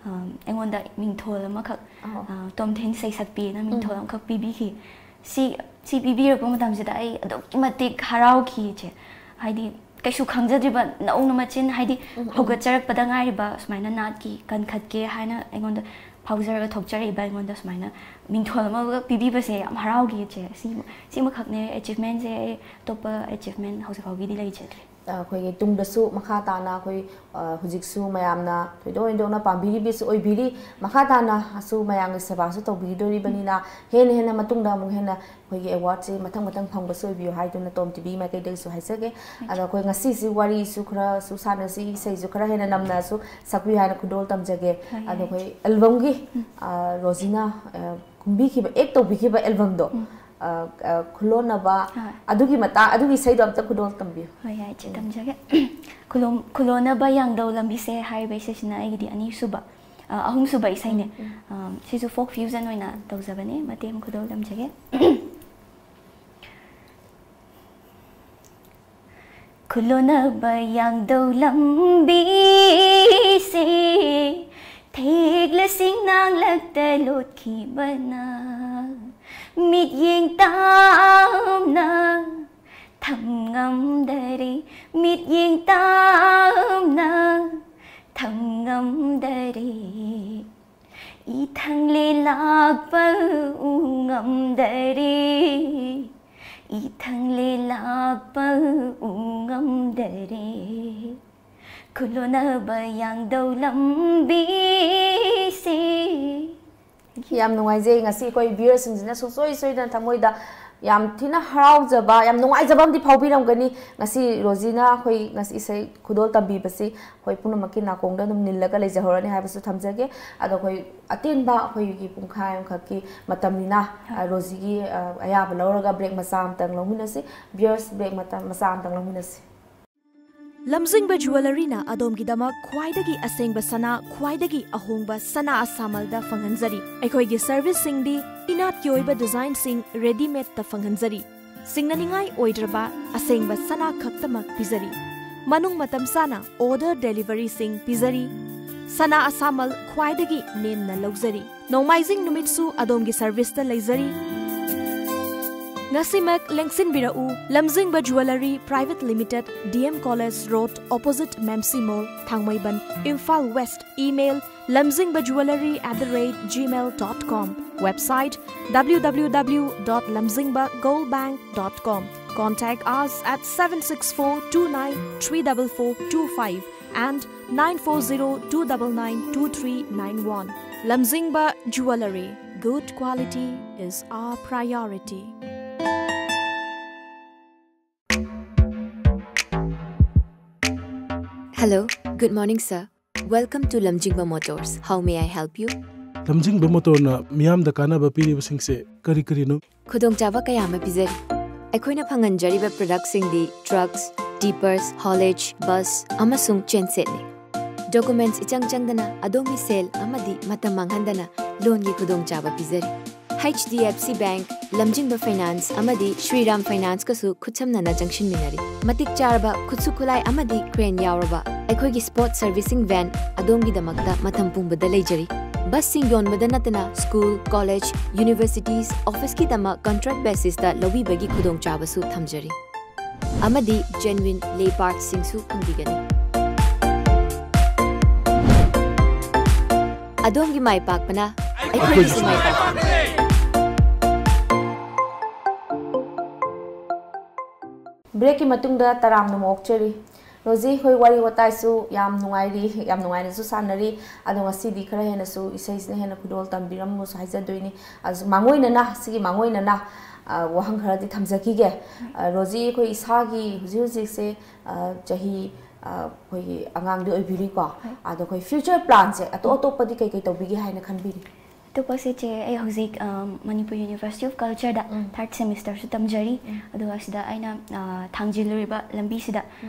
ꯑ, ꯑꯩꯉꯣꯟꯗ ꯃꯤꯡꯊꯣꯜ ꯑꯃꯈꯛ, ꯑꯧ꯫ ꯑ, ꯇꯣꯝꯊꯤꯟ ꯁꯩꯁꯛꯄꯤꯅ ꯃꯤꯡꯊꯣꯜ ꯑꯃꯈꯛ ꯄꯤꯕꯤꯈꯤ꯫ ꯁꯤ, ꯁꯤ ꯄꯤꯕꯤꯔꯛꯄ ꯃꯇꯝꯁꯤꯗ ꯑꯩ ꯑꯗꯨꯛꯀꯤ ꯃꯇꯤꯛ ꯍꯔꯥꯎꯈꯤ ꯏꯆꯦ꯫ ꯍꯥꯏꯗꯤ ꯀꯩꯁꯨ ꯈꯪꯖꯗ꯭ꯔꯤꯕ, ꯅꯧꯅ ꯃꯆꯤꯟ, ꯍꯥꯏꯗꯤ ꯍꯧꯒꯠꯆꯔꯛꯄꯗ ꯉꯥꯏꯔꯤꯕ ꯁꯨꯃꯥꯏꯅ ꯅꯥꯠꯀꯤ ꯀꯟꯈꯠꯀꯦ ꯍꯥꯏꯅ ꯑꯩꯉꯣꯟꯗ ꯐꯥꯎꯖꯔꯒ ꯊꯣꯛꯆꯔꯛꯏꯕ ꯑꯩꯉꯣꯟꯗ ꯁꯨꯃꯥꯏꯅ ꯃꯤꯡꯊꯣꯜ ꯑꯃꯒ ꯄꯤꯕꯤꯕꯁꯦ ꯌꯥꯝ ꯍꯔꯥꯎꯈꯤ ꯏꯆꯦ꯫ ꯁꯤ, ꯁꯤꯃꯈꯛꯅꯦ ꯑꯦꯆꯤꯞꯃꯦꯟꯁꯦ꯫ ꯑꯩ ꯑꯇꯣꯞꯄ ꯑꯦꯆꯤꯞꯃꯦꯟ ꯍꯧꯖꯤꯛ ꯐꯥꯎꯒꯤꯗꯤ ꯂꯩꯖꯗ꯭ꯔꯤ꯫ ꯑꯩꯈꯣꯏꯒꯤ ꯇꯨꯡꯗꯁꯨ ꯃꯈꯥ ꯇꯥꯅ ꯑꯩꯈꯣꯏ, ꯑ, ꯍꯧꯖꯤꯛꯁꯨ ꯃꯌꯥꯝꯅ ꯊꯣꯏꯗꯣꯛ ꯍꯦꯟꯗꯣꯛꯅ ꯄꯥꯝꯕꯤꯔꯤꯕꯁꯨ ꯑꯣꯏꯕꯤꯔꯤ, ꯃꯈꯥ ꯇꯥꯅꯁꯨ ꯃꯌꯥꯝꯒꯤ ꯁꯦꯕꯥꯁꯨ ꯇꯧꯕꯤꯗꯣꯔꯤꯕꯅꯤꯅ ꯍꯦꯟꯅ ꯍꯦꯟꯅ ꯃꯇꯨꯡꯗ ꯑꯃꯨꯛ ꯍꯦꯟꯅ ꯑꯩꯈꯣꯏꯒꯤ ꯑꯦꯋꯥꯔꯗꯁꯦ ꯃꯊꯪ ꯃꯊꯪ ꯐꯪꯕꯁꯨ ꯑꯣꯏꯕꯤꯌꯨ ꯍꯥꯏꯗꯨꯅ ꯇꯣꯝ ꯇꯤꯚꯤ ꯃꯥꯏꯀꯩꯗꯒꯤꯁꯨ ꯍꯥꯏꯖꯒꯦ꯫ ꯑꯗꯣ ꯑꯩꯈꯣꯏ ꯉꯁꯤꯁꯤ ꯋꯥꯔꯤꯁꯨ ꯈꯔꯁꯨ ꯁꯥꯟꯅꯁꯤ, ꯏꯁꯩꯁꯨ ꯈꯔ ꯍꯦꯟꯅ ꯅꯝꯅꯁꯨ ꯁꯛꯄꯤꯌꯨ ꯍꯥꯏꯅ ꯈꯨꯗꯣꯜ ꯇꯝꯖꯒꯦ꯫ ꯍꯣꯏ, ꯑꯗꯣ ꯌꯥꯏ꯫ ꯑꯩꯈꯣꯏ ꯑꯦꯜꯕꯝꯒꯤ, ꯑ, ꯔꯣꯖꯤꯅ, ꯑ, ꯀꯨꯝꯕꯤꯈꯤꯕ, ꯑꯦꯛ ꯇꯧꯕꯤꯈꯤꯕ ꯑꯦꯜꯕꯝꯗꯣ, ꯑ, ꯑ, ꯈꯨꯂꯣꯟꯅꯕ, ꯍꯣꯏ꯫ ꯑꯗꯨꯒꯤ ꯃꯇꯥꯡ, ꯑꯗꯨꯒꯤ ꯏꯁꯩꯗꯣ ꯑꯝꯇ ꯈꯨꯗꯣꯜ ꯇꯝꯕꯤꯌꯨ꯫ ꯍꯣꯏ, ꯌꯥꯏ ꯏꯆꯦ, ꯇꯝꯖꯒꯦ꯫ ꯈꯨꯂꯣꯝ-, ꯈꯨꯂꯣꯟꯅꯕ ꯌꯥꯡꯗꯧ ꯂꯝꯕꯤꯁꯦ ꯍꯥꯏꯔꯤꯕ ꯏꯁꯩꯁꯤꯅ ꯑꯩꯒꯤꯗꯤ ꯑꯅꯤꯁꯨꯕ, ꯑ, ꯑꯍꯨꯝꯁꯨꯕ ꯏꯁꯩꯅꯦ꯫ ꯑ, ꯁꯤꯁꯨ ꯐꯣꯛ ꯐ꯭ꯌꯨꯖꯟ ꯑꯣꯏꯅ ꯇꯧꯖꯕꯅꯦ, ꯃꯇꯦꯛ ꯑꯃ ꯈꯨꯗꯣꯜ ꯇꯝꯖꯒꯦ꯫ ꯈꯨꯂꯣꯟꯅꯕ ꯌꯥꯡꯗꯧ ꯂꯝꯕꯤꯁꯦ ꯊꯦꯛꯂꯁꯤꯡ ꯅꯥꯡꯂꯛꯇ ꯂꯣꯠꯈꯤꯕꯅ ꯃꯤꯠꯌꯦꯡ ꯇꯥꯝꯅ ꯊꯝ ꯉꯝꯗꯔꯦ, ꯃꯤꯠꯌꯦꯡ ꯇꯥꯝꯅ ꯊꯝ ꯉꯝꯗꯔꯦ꯫ ꯏꯊꯪꯂꯦ ꯂꯥꯛꯄ ꯎ ꯉꯝꯗꯔꯦ, ꯏꯊꯪꯂꯦ ꯂꯥꯛꯄ ꯎ ꯉꯝꯗꯔꯦ꯫ ꯈꯨꯂꯣꯟꯅꯕ ꯌꯥꯡꯗꯧ ꯂꯝꯕꯤꯁꯦ꯫ ꯌꯥꯝ ꯅꯨꯡꯉꯥꯏꯖꯩ꯫ ꯉꯁꯤ ꯑꯩꯈꯣꯏ ꯚ꯭ꯌꯨꯋꯔꯁꯤꯡꯁꯤꯅ ꯁꯨꯡꯁꯣꯏ ꯁꯣꯏꯗꯅ ꯊꯃꯣꯏꯗ ꯌꯥꯝ ꯊꯤꯅ ꯍꯔꯥꯎꯖꯕ, ꯌꯥꯝ ꯅꯨꯡꯉꯥꯏꯖꯕ ꯑꯃꯗꯤ ꯐꯥꯎꯕꯤꯔꯝꯒꯅꯤ꯫ ꯉꯁꯤ ꯔꯣꯖꯤꯅ ꯑꯩꯈꯣꯏ ꯉꯁꯤ ꯏꯁꯩ ꯈꯨꯗꯣꯜ ꯇꯝꯕꯤꯕꯁꯤ ꯑꯩꯈꯣꯏ ꯄꯨꯝꯅꯃꯛꯀꯤ ꯅꯥꯀꯣꯡꯗ ꯑꯗꯨꯝ ꯅꯤꯜꯂꯒ ꯂꯩꯖꯍꯧꯔꯅꯤ ꯍꯥꯏꯕꯁꯨ ꯊꯝꯖꯒꯦ꯫ ꯑꯗꯣ ꯑꯩꯈꯣꯏ ꯑꯇꯦꯟꯕ ꯑꯩꯈꯣꯏꯒꯤ ꯄꯨꯡꯈꯥꯏ ꯑꯃꯈꯛꯀꯤ ꯃꯇꯝꯅꯤꯅ, ꯑ, ꯔꯣꯖꯤꯒꯤ, ꯑ, ꯑꯌꯥꯕ ꯂꯧꯔꯒ ꯕ꯭ꯔꯦꯛ ꯃꯆꯥ ꯑꯃꯇꯪ ꯂꯧꯃꯤꯟꯅꯁꯤ꯫ ꯚꯤꯌꯔꯁ, ꯕ꯭ꯔꯦꯛ ꯃꯇꯝ ꯃꯆꯥ ꯑꯃꯇꯪ ꯂꯧꯃꯤꯟꯅꯁꯤ꯫ ꯂꯝꯖꯤꯡꯕ ꯖꯨꯋꯦꯂꯔꯤꯅ ꯑꯗꯣꯝꯒꯤꯗꯃꯛ ꯈ꯭ꯋꯥꯏꯗꯒꯤ ꯑꯁꯦꯡꯕ ꯁꯅꯥ, ꯈ꯭ꯋꯥꯏꯗꯒꯤ ꯑꯍꯣꯡꯕ ꯁꯅꯥ ꯑꯁꯥꯃꯜꯗ ꯐꯪꯍꯟꯖꯔꯤ꯫ ꯑꯩꯈꯣꯏꯒꯤ ꯁꯔꯚꯤꯁꯁꯤꯡꯗꯤ ꯏꯅꯥꯠꯀꯤ ꯑꯣꯏꯕ ꯗꯤꯖꯥꯏꯟꯁꯤꯡ ꯔꯦꯗꯤꯃꯦꯗꯇ ꯐꯪꯍꯟꯖꯔꯤ꯫ ꯁꯤꯡꯅꯅꯤꯡꯉꯥꯏ ꯑꯣꯏꯗ꯭ꯔꯕ ꯑꯁꯦꯡꯕ ꯁꯅꯥ ꯈꯛꯇꯃꯛ ꯄꯤꯖꯔꯤ꯫ ꯃꯅꯨꯡ ꯃꯇꯝ ꯆꯥꯅ ꯑꯣꯔꯗꯔ ꯗꯦꯂꯤꯚꯔꯤꯁꯤꯡ ꯄꯤꯖꯔꯤ꯫ ꯁꯅꯥ ꯑꯁꯥꯃꯜ ꯈ꯭ꯋꯥꯏꯗꯒꯤ ꯅꯦꯝꯅ ꯂꯧꯖꯔꯤ꯫ ꯅꯣꯡꯃꯥꯏꯖꯤꯡ ꯅꯨꯃꯤꯠꯁꯨ ꯑꯗꯣꯝꯒꯤ ꯁꯔꯚꯤꯁꯇ ꯂꯩꯖꯔꯤ꯫ ꯉꯁꯤꯃꯛ ꯂꯦꯡꯁꯤꯟꯕꯤꯔꯛꯎ, Lamzingba jewellery private limited, D M college road, opposite ꯃꯦꯝꯁꯤ mall, Thangmeiband, Imphal west. Email, lamzingba jewellery at the rate gmail dot com. Website, W W W dot lamzingba gold bank dot com. Contact us at seven six four two nine three double four two five and nine four zero two double nine two three nine one. Lamzingba Jewellery. Good quality is our priority. Hello, good morning, sir. Welcome to Lamjingba Motors. How may I help you? ꯂꯝꯖꯤꯡꯕ ꯃꯣꯇꯣꯔꯅ ꯃꯤꯌꯥꯝꯗ ꯀꯥꯟꯅꯕ ꯄꯤꯔꯤꯕꯁꯤꯡꯁꯦ ꯀꯔꯤ ꯀꯔꯤꯅꯣ? ꯈꯨꯗꯣꯡꯆꯥꯕ ꯀꯌꯥ ꯑꯃ ꯄꯤꯖꯔꯤ꯫ ꯑꯩꯈꯣꯏꯅ ꯐꯪꯍꯟꯖꯔꯤꯕ ꯄ꯭ꯔꯗꯛꯁꯤꯡꯗꯤ trucks, ꯇꯤꯄꯔꯁ, ꯍꯣꯂꯦꯖ, bus ꯑꯃꯁꯨꯡ ꯆꯦꯟꯁꯦꯠꯅꯤ꯫ ꯗꯣꯀꯨꯃꯦꯟꯠꯁ ꯏꯆꯪ ꯆꯪꯗꯅ ꯑꯗꯣꯝꯒꯤ ꯁꯦꯜ ꯑꯃꯗꯤ ꯃꯇꯝ ꯃꯥꯡꯍꯟꯗꯅ ꯂꯣꯟꯒꯤ ꯈꯨꯗꯣꯡꯆꯥꯕ ꯄꯤꯖꯔꯤ꯫ H D F C Bank, ꯂꯝꯖꯤꯡꯕ ꯐꯥꯏꯅꯥꯟꯁ ꯑꯃꯗꯤ ꯁ꯭ꯔꯤꯔꯥꯝ ꯐꯥꯏꯅꯥꯟꯁꯀꯁꯨ ꯈꯨꯠꯁꯝꯅꯅ ꯆꯪꯁꯤꯟꯃꯤꯟꯅꯔꯤ꯫ ꯃꯇꯤꯛ ꯆꯥꯔꯕ ꯈꯨꯠꯁꯨ ꯈꯨꯠꯂꯥꯏ ꯑꯃꯗꯤ ꯀ꯭ꯔꯦꯟ ꯌꯥꯎꯔꯕ ꯑꯩꯈꯣꯏꯒꯤ ꯁ꯭ꯄꯣꯔꯠ ꯁꯔꯚꯤꯁꯤꯡ ꯚꯦꯟ ꯑꯗꯣꯝꯒꯤꯗꯃꯛꯇ ꯃꯇꯝ ꯄꯨꯝꯕꯗ ꯂꯩꯖꯔꯤ꯫ ꯕꯁꯁꯤꯡ ꯌꯣꯟꯕꯗ ꯅꯠꯇꯅ ꯁ꯭ꯀꯨꯜ, ꯀꯣꯂꯦꯖ, ꯌꯨꯅꯤꯚꯔꯁꯤꯇꯤꯁ, ꯑꯣꯐꯤꯁꯀꯤꯗꯃꯛ ꯀꯟꯇ꯭ꯔꯦꯛ ꯕꯦꯁꯤꯁꯇ ꯂꯧꯕꯤꯕꯒꯤ ꯈꯨꯗꯣꯡꯆꯥꯕꯁꯨ ꯊꯝꯖꯔꯤ꯫ ꯑꯃꯗꯤ ꯖꯦꯟꯋꯤꯟ ꯂꯦ ꯄꯥꯔꯠꯁꯤꯡꯁꯨ ꯐꯪꯕꯤꯒꯅꯤ꯫ ꯑꯗꯣꯝꯒꯤ ꯃꯥꯏ ꯄꯥꯛꯄꯅ ꯑꯩꯈꯣꯏꯒꯤꯁꯨ ꯃꯥꯏ ꯄꯥꯛꯄꯅꯤ꯫ ꯕ꯭ꯔꯦꯛꯀꯤ ꯃꯇꯨꯡꯗ ꯇꯔꯥꯝꯅ ꯑꯃꯨꯛ ꯑꯣꯛꯆꯔꯤ꯫ ꯔꯣꯖꯤ, ꯑꯩꯈꯣꯏ ꯋꯥꯔꯤ ꯋꯥꯇꯥꯏꯁꯨ ꯌꯥꯝ ꯅꯨꯡꯉꯥꯏꯔꯤ, ꯌꯥꯝ ꯅꯨꯡꯉꯥꯏꯅꯁꯨ ꯁꯥꯟꯅꯔꯤ꯫ ꯑꯗꯣ ꯉꯁꯤꯗꯤ ꯈꯔ ꯍꯦꯟꯅꯁꯨ ꯏꯁꯩꯁꯤꯅ ꯍꯦꯟꯅ ꯈꯨꯗꯣꯜ ꯇꯝꯕꯤꯔꯝꯃꯨꯁꯨ ꯍꯥꯏꯖꯗꯣꯏꯅꯤ꯫ ꯑꯁ, ꯃꯥꯡꯑꯣꯏꯅꯅ, ꯁꯤꯒꯤ ꯃꯥꯡꯑꯣꯏꯅꯅ ꯑ, ꯋꯥꯍꯪ ꯈꯔꯗꯤ ꯊꯝꯖꯈꯤꯒꯦ꯫ ꯑ, ꯔꯣꯖꯤ, ꯑꯩꯈꯣꯏ ꯏꯁꯥꯒꯤ ꯍꯧꯖꯤꯛ ꯍꯧꯖꯤꯛꯁꯦ, ꯑ, ꯆꯍꯤ, ꯑ, ꯑꯩꯈꯣꯏꯒꯤ ꯑꯉꯥꯡꯗꯤ ꯑꯣꯏꯕꯤꯔꯤꯀꯣ꯫ ꯑꯗꯣ ꯑꯩꯈꯣꯏ future planꯁꯦ ꯑꯇꯣꯞ ꯑꯇꯣꯞꯄꯗꯤ ꯀꯩ ꯀꯩ ꯇꯧꯕꯤꯒꯦ ꯍꯥꯏꯅ ꯈꯟꯕꯤꯔꯤ? ꯑꯇꯣꯞꯄꯁꯦ ꯆꯦ, ꯑꯩ ꯍꯧꯖꯤꯛ, ꯑ, ꯃꯅꯤꯄꯨꯔ University of Cultureꯗ third semesterꯁꯨ ꯇꯝꯖꯔꯤ꯫ ꯑꯗꯨꯒ ꯁꯤꯗ ꯑꯩꯅ, ꯑ, ꯊꯥꯡꯖꯤꯜꯂꯨꯔꯤꯕ ꯂꯝꯕꯤꯁꯤꯗ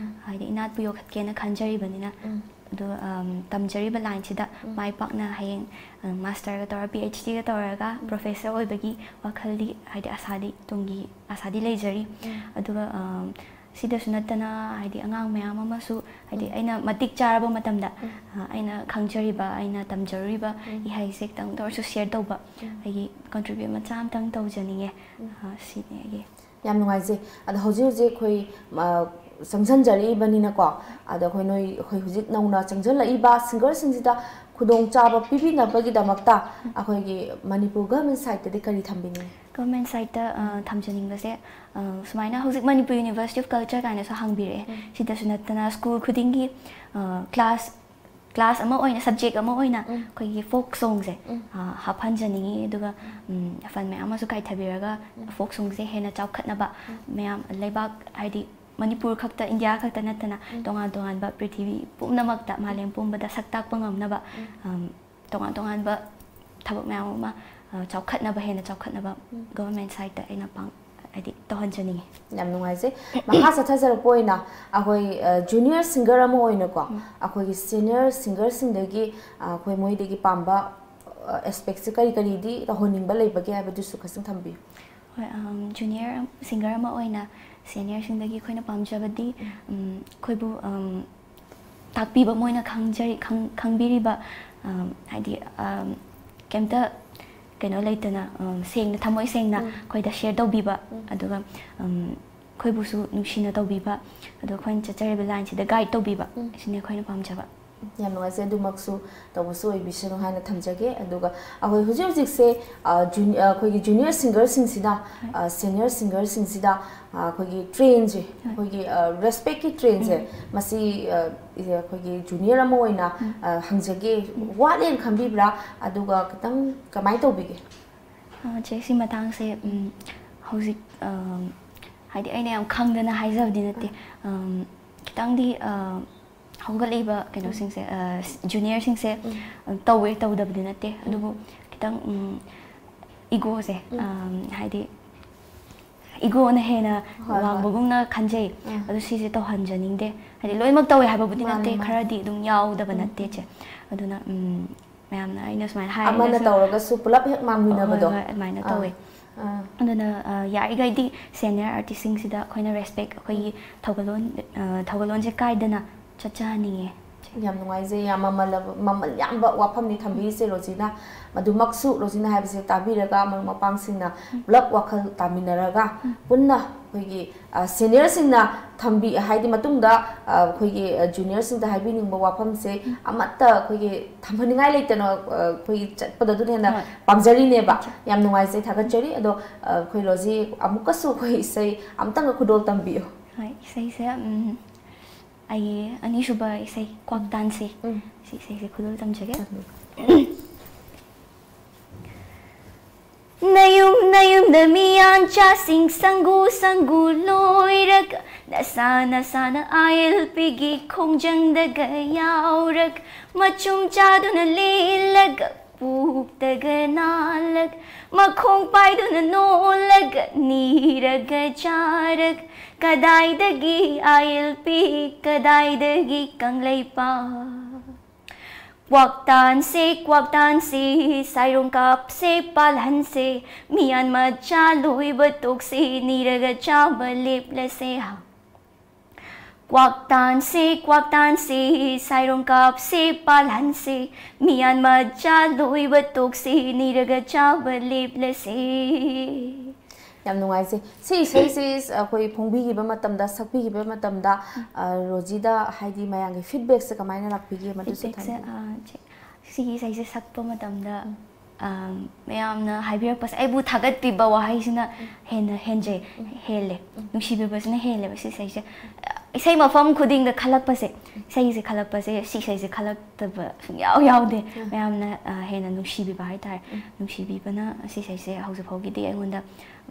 ꯍꯥꯏꯗꯤ ꯏꯅꯥꯠꯄꯨ ꯌꯣꯛꯈꯠꯀꯦꯅ ꯈꯟꯖꯔꯤꯕꯅꯤꯅ, ꯑꯗꯣ, ꯑꯝ, ꯇꯝꯖꯔꯤꯕ lineꯁꯤꯗ ꯃꯥꯏ ꯄꯥꯛꯅ ꯍꯌꯦꯡ, ꯑ, masterꯒ ꯇꯧꯔ, PhDꯒ ꯇꯧꯔꯒ professor ꯑꯣꯏꯕꯒꯤ ꯋꯥꯈꯜꯗꯤ ꯍꯥꯏꯗꯤ ꯑꯁꯥꯗꯤ, ꯇꯨꯡꯒꯤ ꯑꯁꯥꯗꯤ ꯂꯩꯖꯔꯤ꯫ ꯑꯗꯨꯒ, ꯑꯝ, ꯁꯤꯗꯁꯨ ꯅꯠꯇꯅ ꯍꯥꯏꯗꯤ ꯑꯉꯥꯡ ꯃꯌꯥꯝ ꯑꯃꯁꯨ ꯍꯥꯏꯗꯤ ꯑꯩꯅ ꯃꯇꯤꯛ ꯆꯥꯔꯕ ꯃꯇꯝꯗ, ꯑ, ꯑꯩꯅ ꯈꯪꯖꯔꯤꯕ, ꯑꯩꯅ ꯇꯝꯖꯔꯨꯔꯤꯕ ꯏꯍꯩꯁꯦ ꯈꯤꯇꯪꯗ ꯑꯣꯏꯔꯁꯨ share ꯇꯧꯕ, ꯑꯩꯒꯤ contribute ꯃꯆꯥ ꯑꯃꯇꯪ ꯇꯧꯖꯅꯤꯡꯉꯦ꯫ ꯑ, ꯁꯤꯅꯤ ꯑꯩꯒꯤ꯫ ꯌꯥꯝ ꯅꯨꯡꯉꯥꯏꯖꯩ꯫ ꯑꯗꯣ ꯍꯧꯖꯤꯛ ꯍꯧꯖꯤꯛ ꯑꯩꯈꯣꯏ, ꯑ, ꯆꯪꯁꯤꯟꯖꯔꯛꯏꯕꯅꯤꯅꯀꯣ, ꯑꯗꯣ ꯑꯩꯈꯣꯏ ꯅꯣꯏ, ꯑꯩꯈꯣꯏ ꯍꯧꯖꯤꯛ ꯅꯧꯅ ꯆꯪꯁꯤꯜꯂꯛꯏꯕ singerꯁꯤꯡꯁꯤꯗ ꯈꯨꯗꯣꯡꯆꯥꯕ ꯄꯤꯕꯤꯅꯕꯒꯤꯗꯃꯛꯇ ꯑꯩꯈꯣꯏꯒꯤ ꯃꯅꯤꯄꯨꯔ government sideꯇꯗꯤ ꯀꯔꯤ ꯊꯝꯕꯤꯅꯤꯡꯉꯤ? Government sideꯇ, ꯑ, ꯊꯝꯖꯅꯤꯡꯕꯁꯦ, ꯑ, ꯁꯨꯃꯥꯏꯅ ꯍꯧꯖꯤꯛ ꯃꯅꯤꯄꯨꯔ University of Culture ꯀꯥꯏꯅꯁꯨ ꯍꯥꯡꯕꯤꯔꯛꯑꯦ꯫ ꯁꯤꯗꯁꯨ ꯅꯠꯇꯅ school ꯈꯨꯗꯤꯡꯒꯤ, ꯑ, class, class ꯑꯃ ꯑꯣꯏꯅ, subject ꯑꯃ ꯑꯣꯏꯅ ꯑꯩꯈꯣꯏꯒꯤ folk songꯁꯦ, ꯑ, ꯍꯥꯞꯍꯟꯖꯅꯤꯡꯉꯤ꯫ ꯑꯗꯨꯒ, ꯎꯝ, fund ꯃꯌꯥꯝ ꯑꯃꯁꯨ ꯀꯥꯏꯊꯕꯤꯔꯒ folk songꯁꯦ ꯍꯦꯟꯅ ꯆꯥꯎꯈꯠꯅꯕ, ꯃꯌꯥꯝ ꯂꯩꯕꯥꯛ ꯍꯥꯏꯗꯤ ꯃꯅꯤꯄꯨꯔ ꯈꯛꯇ, ꯏꯟꯗꯤꯌꯥ ꯈꯛꯇ ꯅꯠꯇꯅ ꯇꯣꯉꯥꯟ ꯇꯣꯉꯥꯟꯕ ꯄ꯭ꯔꯤꯊꯤꯕꯤ ꯄꯨꯝꯅꯃꯛꯇ, ꯃꯥꯂꯦꯝ ꯄꯨꯝꯕꯗ ꯁꯛ ꯇꯥꯛꯄ ꯉꯝꯅꯕ, ꯑꯝ, ꯇꯣꯉꯥꯟ ꯇꯣꯉꯥꯟꯕ ꯊꯕꯛ ꯃꯌꯥꯝ ꯑꯃ, ꯑ, ꯆꯥꯎꯈꯠꯅꯕ, ꯍꯦꯟꯅ ꯆꯥꯎꯈꯠꯅꯕ government sideꯇ ꯑꯩꯅ ꯄꯥꯡ-, ꯍꯥꯏꯗꯤ ꯇꯧꯍꯟꯖꯅꯤꯡꯉꯤ꯫ ꯌꯥꯝ ꯅꯨꯡꯉꯥꯏꯖꯩ꯫ ꯃꯈꯥ ꯆꯠꯊꯖꯔꯛꯄ ꯑꯣꯏꯅ ꯑꯩꯈꯣꯏ, ꯑ, junior singer ꯑꯃ ꯑꯣꯏꯅꯀꯣ, ꯑꯩꯈꯣꯏꯒꯤ senior singerꯁꯤꯡꯗꯒꯤ, ꯑ, ꯑꯩꯈꯣꯏ ꯃꯣꯏꯗꯒꯤ ꯄꯥꯝꯕ, ꯑ, aspectꯁꯦ ꯀꯔꯤ ꯀꯔꯤꯗꯤ ꯇꯧꯍꯟꯅꯤꯡꯕ ꯂꯩꯕꯒꯦ ꯍꯥꯏꯕꯗꯨꯁꯨ ꯈꯤꯇꯪ ꯊꯝꯕꯤꯌꯨ꯫ ꯍꯣꯏ, ꯑꯝ, junior singer ꯑꯃ ꯑꯣꯏꯅ seniorꯁꯤꯡꯗꯒꯤ ꯑꯩꯈꯣꯏꯅ ꯄꯥꯝꯖꯕꯗꯤ, ꯎꯝ, ꯑꯩꯈꯣꯏꯕꯨ, ꯑꯝ, ꯇꯥꯛꯄꯤꯕ, ꯃꯣꯏꯅ ꯈꯪꯖꯔꯤ-, ꯈꯪ-, ꯈꯪꯕꯤꯔꯤꯕ, ꯑꯝ, ꯍꯥꯏꯗꯤ, ꯑꯝ, ꯀꯩꯝꯇ ꯀꯩꯅꯣ ꯂꯩꯇꯅ, ꯑꯝ, ꯁꯦꯡꯅ, ꯊꯃꯣꯏ ꯁꯦꯡꯅ ꯑꯩꯈꯣꯏꯗ share ꯇꯧꯕꯤꯕ, ꯑꯗꯨꯒ, ꯑꯝ, ꯑꯩꯈꯣꯏꯕꯨꯁꯨ ꯅꯨꯡꯁꯤꯅ ꯇꯧꯕꯤꯕ, ꯑꯗꯣ ꯑꯩꯈꯣꯏꯅ ꯆꯠꯆꯔꯤꯕ lineꯁꯤꯗ guide ꯇꯧꯕꯤꯕ, ꯁꯤꯅꯤ ꯑꯩꯈꯣꯏꯅ ꯄꯥꯝꯖꯕ꯫ ꯌꯥꯝ ꯅꯨꯡꯉꯥꯏꯖꯩ꯫ ꯑꯗꯨꯃꯛꯁꯨ ꯇꯧꯕꯁꯨ ꯑꯣꯏꯕꯤꯁꯅꯨ ꯍꯥꯏꯅ ꯊꯝꯖꯒꯦ꯫ ꯑꯗꯨꯒ ꯑꯩꯈꯣꯏ ꯍꯧꯖꯤꯛ ꯍꯧꯖꯤꯛꯁꯦ, ꯑ, jun-, ꯑ, ꯑꯩꯈꯣꯏꯒꯤ junior singerꯁꯤꯡꯁꯤꯅ, ꯑ, senior singerꯁꯤꯡꯁꯤꯗ, ꯑ, ꯑꯩꯈꯣꯏꯒꯤ trainꯁꯦ, ꯑꯩꯈꯣꯏꯒꯤ, ꯑ, respectꯀꯤ trainꯁꯦ, ꯃꯁꯤ, ꯑ, ꯑꯩꯈꯣꯏꯒꯤ junior ꯑꯃ ꯑꯣꯏꯅ, ꯑ, ꯍꯪꯖꯒꯦ, ꯋꯥꯠꯂꯦꯅ ꯈꯟꯕꯤꯕ꯭ꯔꯥ? ꯑꯗꯨꯒ ꯈꯤꯇꯪ ꯀꯃꯥꯏꯅ ꯇꯧꯕꯤꯒꯦ? ꯑ, ꯆꯦ, ꯁꯤ ꯃꯇꯥꯡꯁꯦ, ꯎꯝ, ꯍꯧꯖꯤꯛ ꯑꯝ, ꯍꯥꯏꯗꯤ ꯑꯩꯅ ꯌꯥꯝ ꯈꯪꯗꯅ ꯍꯥꯏꯖꯕꯗꯤ ꯅꯠꯇꯦ꯫ ꯑꯝ, ꯈꯤꯇꯪꯗꯤ ꯑ, ꯍꯧꯒꯠꯂꯛꯏꯕ ꯀꯩꯅꯣꯁꯤꯡꯁꯦ, ꯖꯨꯅꯤꯌꯔꯁꯤꯡꯁꯦ, ꯎꯝ. ꯑ, ꯇꯧꯋꯦ, ꯇꯧꯗꯕꯗꯤ ꯅꯠꯇꯦ, ꯎꯝ. ꯑꯗꯨꯕꯨ ꯈꯤꯇꯪ ꯏꯒꯣꯁꯦ, ꯎꯝ. ꯑꯝ, ꯍꯥꯏꯗꯤ ꯏꯒꯣꯅ ꯍꯦꯟꯅ ꯍꯣꯏ, ꯍꯣꯏ. ꯋꯥꯡꯕꯒꯨꯝꯅ ꯈꯟꯖꯩ꯫ ꯎꯝ. ꯑꯗꯨ ꯁꯤꯁꯦ ꯇꯧꯍꯟꯖꯅꯤꯡꯗꯦ꯫ ꯍꯥꯏꯗꯤ ꯂꯣꯏꯅꯃꯛ ꯇꯧꯋꯦ ꯍꯥꯏꯕꯕꯨꯗꯤ ꯃꯥꯅꯦ, ꯅꯠꯇꯦ, ꯃꯥꯅꯦ. ꯈꯔꯗꯤ ꯑꯗꯨꯝ ꯌꯥꯎꯗꯕ ꯎꯝ. ꯅꯠꯇꯦ, ꯆꯦ꯫ ꯑꯗꯨꯅ ꯎꯝ, ꯃꯌꯥꯝꯅ ꯑꯩꯅ ꯁꯨꯃꯥꯏꯅ ꯑꯃꯅ ꯍꯥꯏꯔꯒꯁꯨ ꯇꯧꯔꯒꯁꯨ ꯄꯨꯂꯞ ꯍꯦꯛ ꯃꯥꯡꯃꯤꯟꯅꯕꯗꯣ꯫ ꯍꯣꯏ, ꯍꯣꯏ, ꯑꯗꯨꯃꯥꯏꯅ ꯑꯥ. ꯇꯧꯋꯦ꯫ ꯑꯥ. ꯑꯗꯨꯅ ꯑ, ꯌꯥꯔꯤꯈꯩꯗꯤ ꯁꯦꯅꯤꯌꯔ ꯑꯥꯔꯇꯤꯁꯁꯤꯡꯁꯤꯗ ꯑꯩꯈꯣꯏꯅ ꯔꯦꯁꯄꯦꯛ, ꯑꯩꯈꯣꯏꯒꯤ ꯊꯧꯒꯜꯂꯣꯟ, ꯑ, ꯊꯧꯒꯜꯂꯣꯟꯁꯦ ꯀꯥꯏꯗꯅ ꯆꯠꯆꯍꯟꯅꯤꯡꯉꯦ꯫ ꯌꯥꯝ ꯅꯨꯡꯉꯥꯏꯖꯩ, ꯌꯥꯝ ꯃꯃꯜ ꯂꯕ-, ꯃꯃꯜ ꯌꯥꯝꯕ ꯋꯥꯐꯝꯅꯤ ꯊꯝꯕꯤꯔꯤꯁꯦ ꯔꯣꯖꯤꯅ꯫ ꯃꯗꯨꯃꯛꯁꯨ ꯔꯣꯖꯤꯅ ꯍꯥꯏꯕꯁꯦ ꯇꯥꯕꯤꯔꯒ ꯃꯔꯨꯞ ꯃꯄꯥꯡꯁꯤꯡꯅ ꯄꯨꯂꯞ ꯋꯥꯈꯜ ꯇꯥꯃꯤꯟꯅꯔꯒ ꯄꯨꯟꯅ ꯑꯩꯈꯣꯏꯒꯤ, ꯑ, ꯁꯦꯅꯤꯌꯔꯁꯤꯡꯅ ꯊꯝꯕꯤ-, ꯍꯥꯏꯗꯤ ꯃꯇꯨꯡꯗ, ꯑ, ꯑꯩꯈꯣꯏꯒꯤ, ꯑ, ꯖꯨꯅꯤꯌꯔꯁꯤꯡꯗ ꯍꯥꯏꯕꯤꯅꯤꯡꯕ ꯋꯥꯐꯝꯁꯦ ꯑꯃꯠꯇ ꯑꯩꯈꯣꯏꯒꯤ ꯊꯝꯍꯟꯅꯤꯡꯉꯥꯏ ꯂꯩꯇꯅ, ꯑ, ꯑꯩꯈꯣꯏꯒꯤ ꯆꯠꯄꯗ ꯑꯗꯨꯅ ꯍꯦꯟꯅ ꯍꯣꯏ. ꯄꯥꯝꯖꯔꯤꯅꯦꯕ꯫ ꯌꯥꯝ ꯅꯨꯡꯉꯥꯏꯖꯩ, ꯊꯥꯒꯠꯆꯔꯤ꯫ ꯑꯗꯣ, ꯑ, ꯑꯩꯈꯣꯏ ꯔꯣꯖꯤ ꯑꯃꯨꯛꯀꯁꯨ ꯑꯩꯈꯣꯏ ꯏꯁꯩ ꯑꯃꯇꯪꯒ ꯈꯨꯗꯣꯜ ꯇꯝꯕꯤꯌꯨ꯫ ꯍꯣꯏ, ꯏꯁꯩꯁꯦ, ꯎꯝ, ꯑꯩꯒꯤ ꯑꯅꯤꯁꯨꯕ ꯏꯁꯩ ꯀ꯭ꯋꯥꯛ ꯇꯥꯟꯁꯤ, ꯎꯝ. ꯁꯤ ꯏꯁꯩꯁꯦ ꯈꯨꯗꯣꯜ ꯇꯝꯖꯒꯦ꯫ ꯇꯝꯕꯤꯌꯨ꯫ ꯅꯌꯨꯝ ꯅꯌꯨꯝꯗ ꯃꯤꯌꯥꯟꯆꯥꯁꯤꯡ ꯁꯪꯒꯨ ꯁꯪꯒꯨ ꯂꯣꯏꯔꯒ, ꯅꯁꯥ ꯅꯁꯥꯅ ꯑꯥꯏ ꯑꯦꯜ ꯄꯤꯒꯤ ꯈꯣꯡꯖꯪꯗꯒ ꯌꯥꯎꯔꯒ, ꯃꯆꯨꯝ ꯆꯥꯗꯨꯅ ꯂꯦꯜꯂꯒ, ꯄꯨꯛꯇꯒ ꯅꯥꯜꯂꯒ, ꯃꯈꯣꯡ ꯄꯥꯏꯗꯨꯅ ꯅꯣꯜꯂꯒ, ꯅꯤꯔꯒ ꯆꯥꯔꯒ, ꯀꯗꯥꯏꯗꯒꯤ ꯑꯥꯏ ꯑꯦꯜ ꯄꯤ, ꯀꯗꯥꯏꯗꯒꯤ ꯀꯪꯂꯩꯄꯥꯛ? ꯀ꯭ꯋꯥꯛꯇꯥꯟꯁꯦ, ꯀ꯭ꯋꯥꯛꯇꯥꯟꯁꯦ, ꯁꯥꯏꯔꯣꯡ ꯀꯥꯞꯁꯦ, ꯄꯥꯜꯍꯟꯁꯦ, ꯃꯤꯌꯥꯟ ꯃꯆꯥ ꯂꯣꯏꯕ ꯇꯣꯛꯁꯦ, ꯅꯤꯔꯒ ꯆꯥꯕ ꯂꯦꯞꯂꯁꯦ ꯍꯥ꯫ ꯀ꯭ꯋꯥꯛꯇꯥꯟꯁꯦ, ꯀ꯭ꯋꯥꯛꯇꯥꯟꯁꯦ, ꯁꯥꯏꯔꯣꯡ ꯀꯥꯞꯁꯦ, ꯄꯥꯜꯍꯟꯁꯦ, ꯃꯤꯌꯥꯟ ꯃꯆꯥ ꯂꯣꯏꯕ ꯇꯣꯛꯁꯦ, ꯅꯤꯔꯒ ꯆꯥꯕ ꯂꯦꯞꯂꯁꯦ꯫ ꯌꯥꯝ ꯅꯨꯡꯉꯥꯏꯖꯩ꯫ ꯁꯤ ꯏꯁꯩꯁꯤ ꯑꯩꯈꯣꯏ ꯐꯣꯡꯕꯤꯈꯤꯕ ꯃꯇꯝꯗ, ꯁꯛꯄꯤꯈꯤꯕ ꯃꯇꯝꯗ, ꯑ, ꯔꯣꯖꯤꯗ ꯍꯥꯏꯗꯤ ꯃꯌꯥꯝꯒꯤ ꯐꯤꯗꯕꯦꯛꯁꯦ ꯀꯃꯥꯏꯅ ꯂꯥꯛꯄꯤꯒꯦ? ꯃꯗꯨꯁꯨ ꯐꯤꯗꯕꯦꯛꯁꯦ, ꯊꯝꯕꯤꯌꯨ꯫ ꯑ, ꯆꯦ, ꯁꯤꯒꯤ ꯏꯁꯩꯁꯦ ꯁꯛꯄ ꯃꯇꯝꯗ, ꯑ, ꯃꯌꯥꯝꯅ ꯍꯥꯏꯕꯤꯔꯛꯄꯁꯦ, ꯑꯩꯕꯨ ꯊꯥꯒꯠꯄꯤꯕ ꯋꯥꯍꯩꯁꯤꯅ ꯍꯦꯟꯅ ꯍꯦꯟꯖꯩ, ꯍꯦꯜꯂꯦ꯫ ꯅꯨꯡꯁꯤꯕꯤꯕꯁꯤꯅ ꯍꯦꯜꯂꯦꯕ ꯁꯤ ꯏꯁꯩꯁꯦ꯫ ꯑ, ꯏꯁꯩ ꯃꯐꯝ ꯈꯨꯗꯤꯡꯗ ꯈꯜꯂꯛꯄꯁꯦ, ꯏꯁꯩꯁꯦ ꯈꯜꯂꯛꯄꯁꯦ, ꯁꯤ ꯏꯁꯩꯁꯦ ꯈꯜꯂꯛꯇꯕ ꯁꯨꯡꯌꯥꯎ ꯌꯥꯎꯗꯦ꯫ ꯃꯌꯥꯝꯅ, ꯑ, ꯍꯦꯟꯅ ꯅꯨꯡꯁꯤꯕꯤꯕ ꯍꯥꯏꯇꯥꯔꯦ꯫ ꯅꯨꯡꯁꯤꯕꯤꯕꯅ ꯁꯤ ꯏꯁꯩꯁꯦ ꯍꯧꯖꯤꯛ ꯐꯥꯎꯒꯤꯗꯤ ꯑꯩꯉꯣꯟꯗ,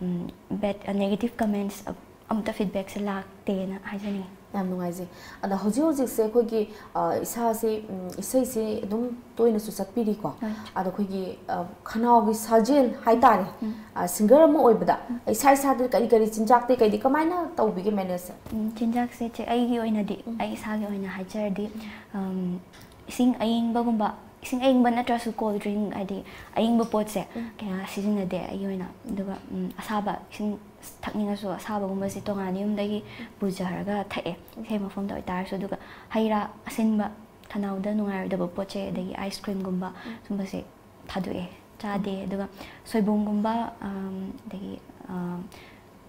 ꯎꯝ, bad, negative comments ꯑꯝꯇ feedbackꯁꯦ ꯂꯥꯛꯇꯦꯅ ꯍꯥꯏꯖꯅꯤꯡꯉꯤ꯫ ꯌꯥꯝ ꯅꯨꯡꯉꯥꯏꯖꯩ꯫ ꯑꯗꯣ ꯍꯧꯖꯤꯛ ꯍꯧꯖꯤꯛꯁꯦ ꯑꯩꯈꯣꯏꯒꯤ, ꯑ, ꯏꯁꯥꯁꯦ, ꯎꯝ, ꯏꯁꯩꯁꯦ ꯑꯗꯨꯝ ꯇꯣꯏꯅꯁꯨ ꯆꯠꯄꯤꯔꯤꯀꯣ꯫ ꯍꯣꯏ꯫ ꯑꯗꯣ ꯑꯩꯈꯣꯏꯒꯤ, ꯑ, ꯈꯅꯥꯎꯒꯤ ꯁꯥꯖꯦꯜ ꯍꯥꯏꯇꯥꯔꯦ, ꯎꯝ꯫ ꯑ, singer ꯑꯃ ꯑꯣꯏꯕꯗ ꯏꯁꯥ ꯏꯁꯥꯗ ꯀꯔꯤ ꯀꯔꯤ ꯆꯤꯟꯖꯥꯛꯇꯤ ꯀꯩꯗꯤ ꯀꯃꯥꯏꯅ ꯇꯧꯕꯤꯒꯦ manageꯁꯦ? ꯎꯝ, ꯆꯤꯟꯖꯥꯛꯁꯦ ꯆꯦ, ꯑꯩꯒꯤ ꯑꯣꯏꯅꯗꯤ, ꯎꯝ꯫ ꯑꯩ ꯏꯁꯥꯒꯤ ꯑꯣꯏꯅ ꯍꯥꯏꯖꯔꯗꯤ, ꯎꯝ, ꯏꯁꯤꯡ ꯑꯏꯪꯕꯒꯨꯝꯕ, ꯏꯁꯤꯡ ꯑꯏꯪꯕ ꯅꯠꯇ꯭ꯔꯁꯨ cold drink, ꯍꯥꯏꯗꯤ ꯑꯏꯪꯕ ꯄꯣꯠꯁꯦ ꯎꯝ꯫ ꯀꯌꯥ ꯁꯤꯖꯤꯟꯅꯗꯦ ꯑꯩꯒꯤ ꯑꯣꯏꯅ꯫ ꯑꯗꯨꯒ, ꯎꯝ, ꯑꯁꯥꯕ ꯏꯁꯤꯡ ꯊꯛꯅꯤꯡꯉꯁꯨ ꯑꯁꯥꯕꯒꯨꯝꯕꯁꯦ ꯇꯣꯉꯥꯟꯅ ꯌꯨꯝꯗꯒꯤ ꯄꯨꯖꯔꯒ ꯊꯛꯑꯦ, ꯏꯁꯩ ꯃꯐꯝꯗ ꯑꯣꯏꯇꯥꯔꯁꯨ꯫ ꯑꯗꯨꯒ ꯍꯩ ꯔꯥ ꯑꯁꯤꯟꯕ, ꯈꯅꯥꯎꯗ ꯅꯨꯡꯉꯥꯏꯔꯣꯏꯗꯕ ꯄꯣꯠ ꯆꯩ, ꯑꯗꯒꯤ ice creamꯒꯨꯝꯕ ꯎꯝ꯫ ꯁꯨꯝꯕꯁꯦ ꯊꯥꯗꯣꯛꯑꯦ, ꯆꯥꯗꯦ꯫ ꯑꯗꯨꯒ ꯁꯣꯏꯕꯨꯝꯒꯨꯝꯕ, ꯑꯝ, ꯑꯗꯒꯤ, ꯑꯝ,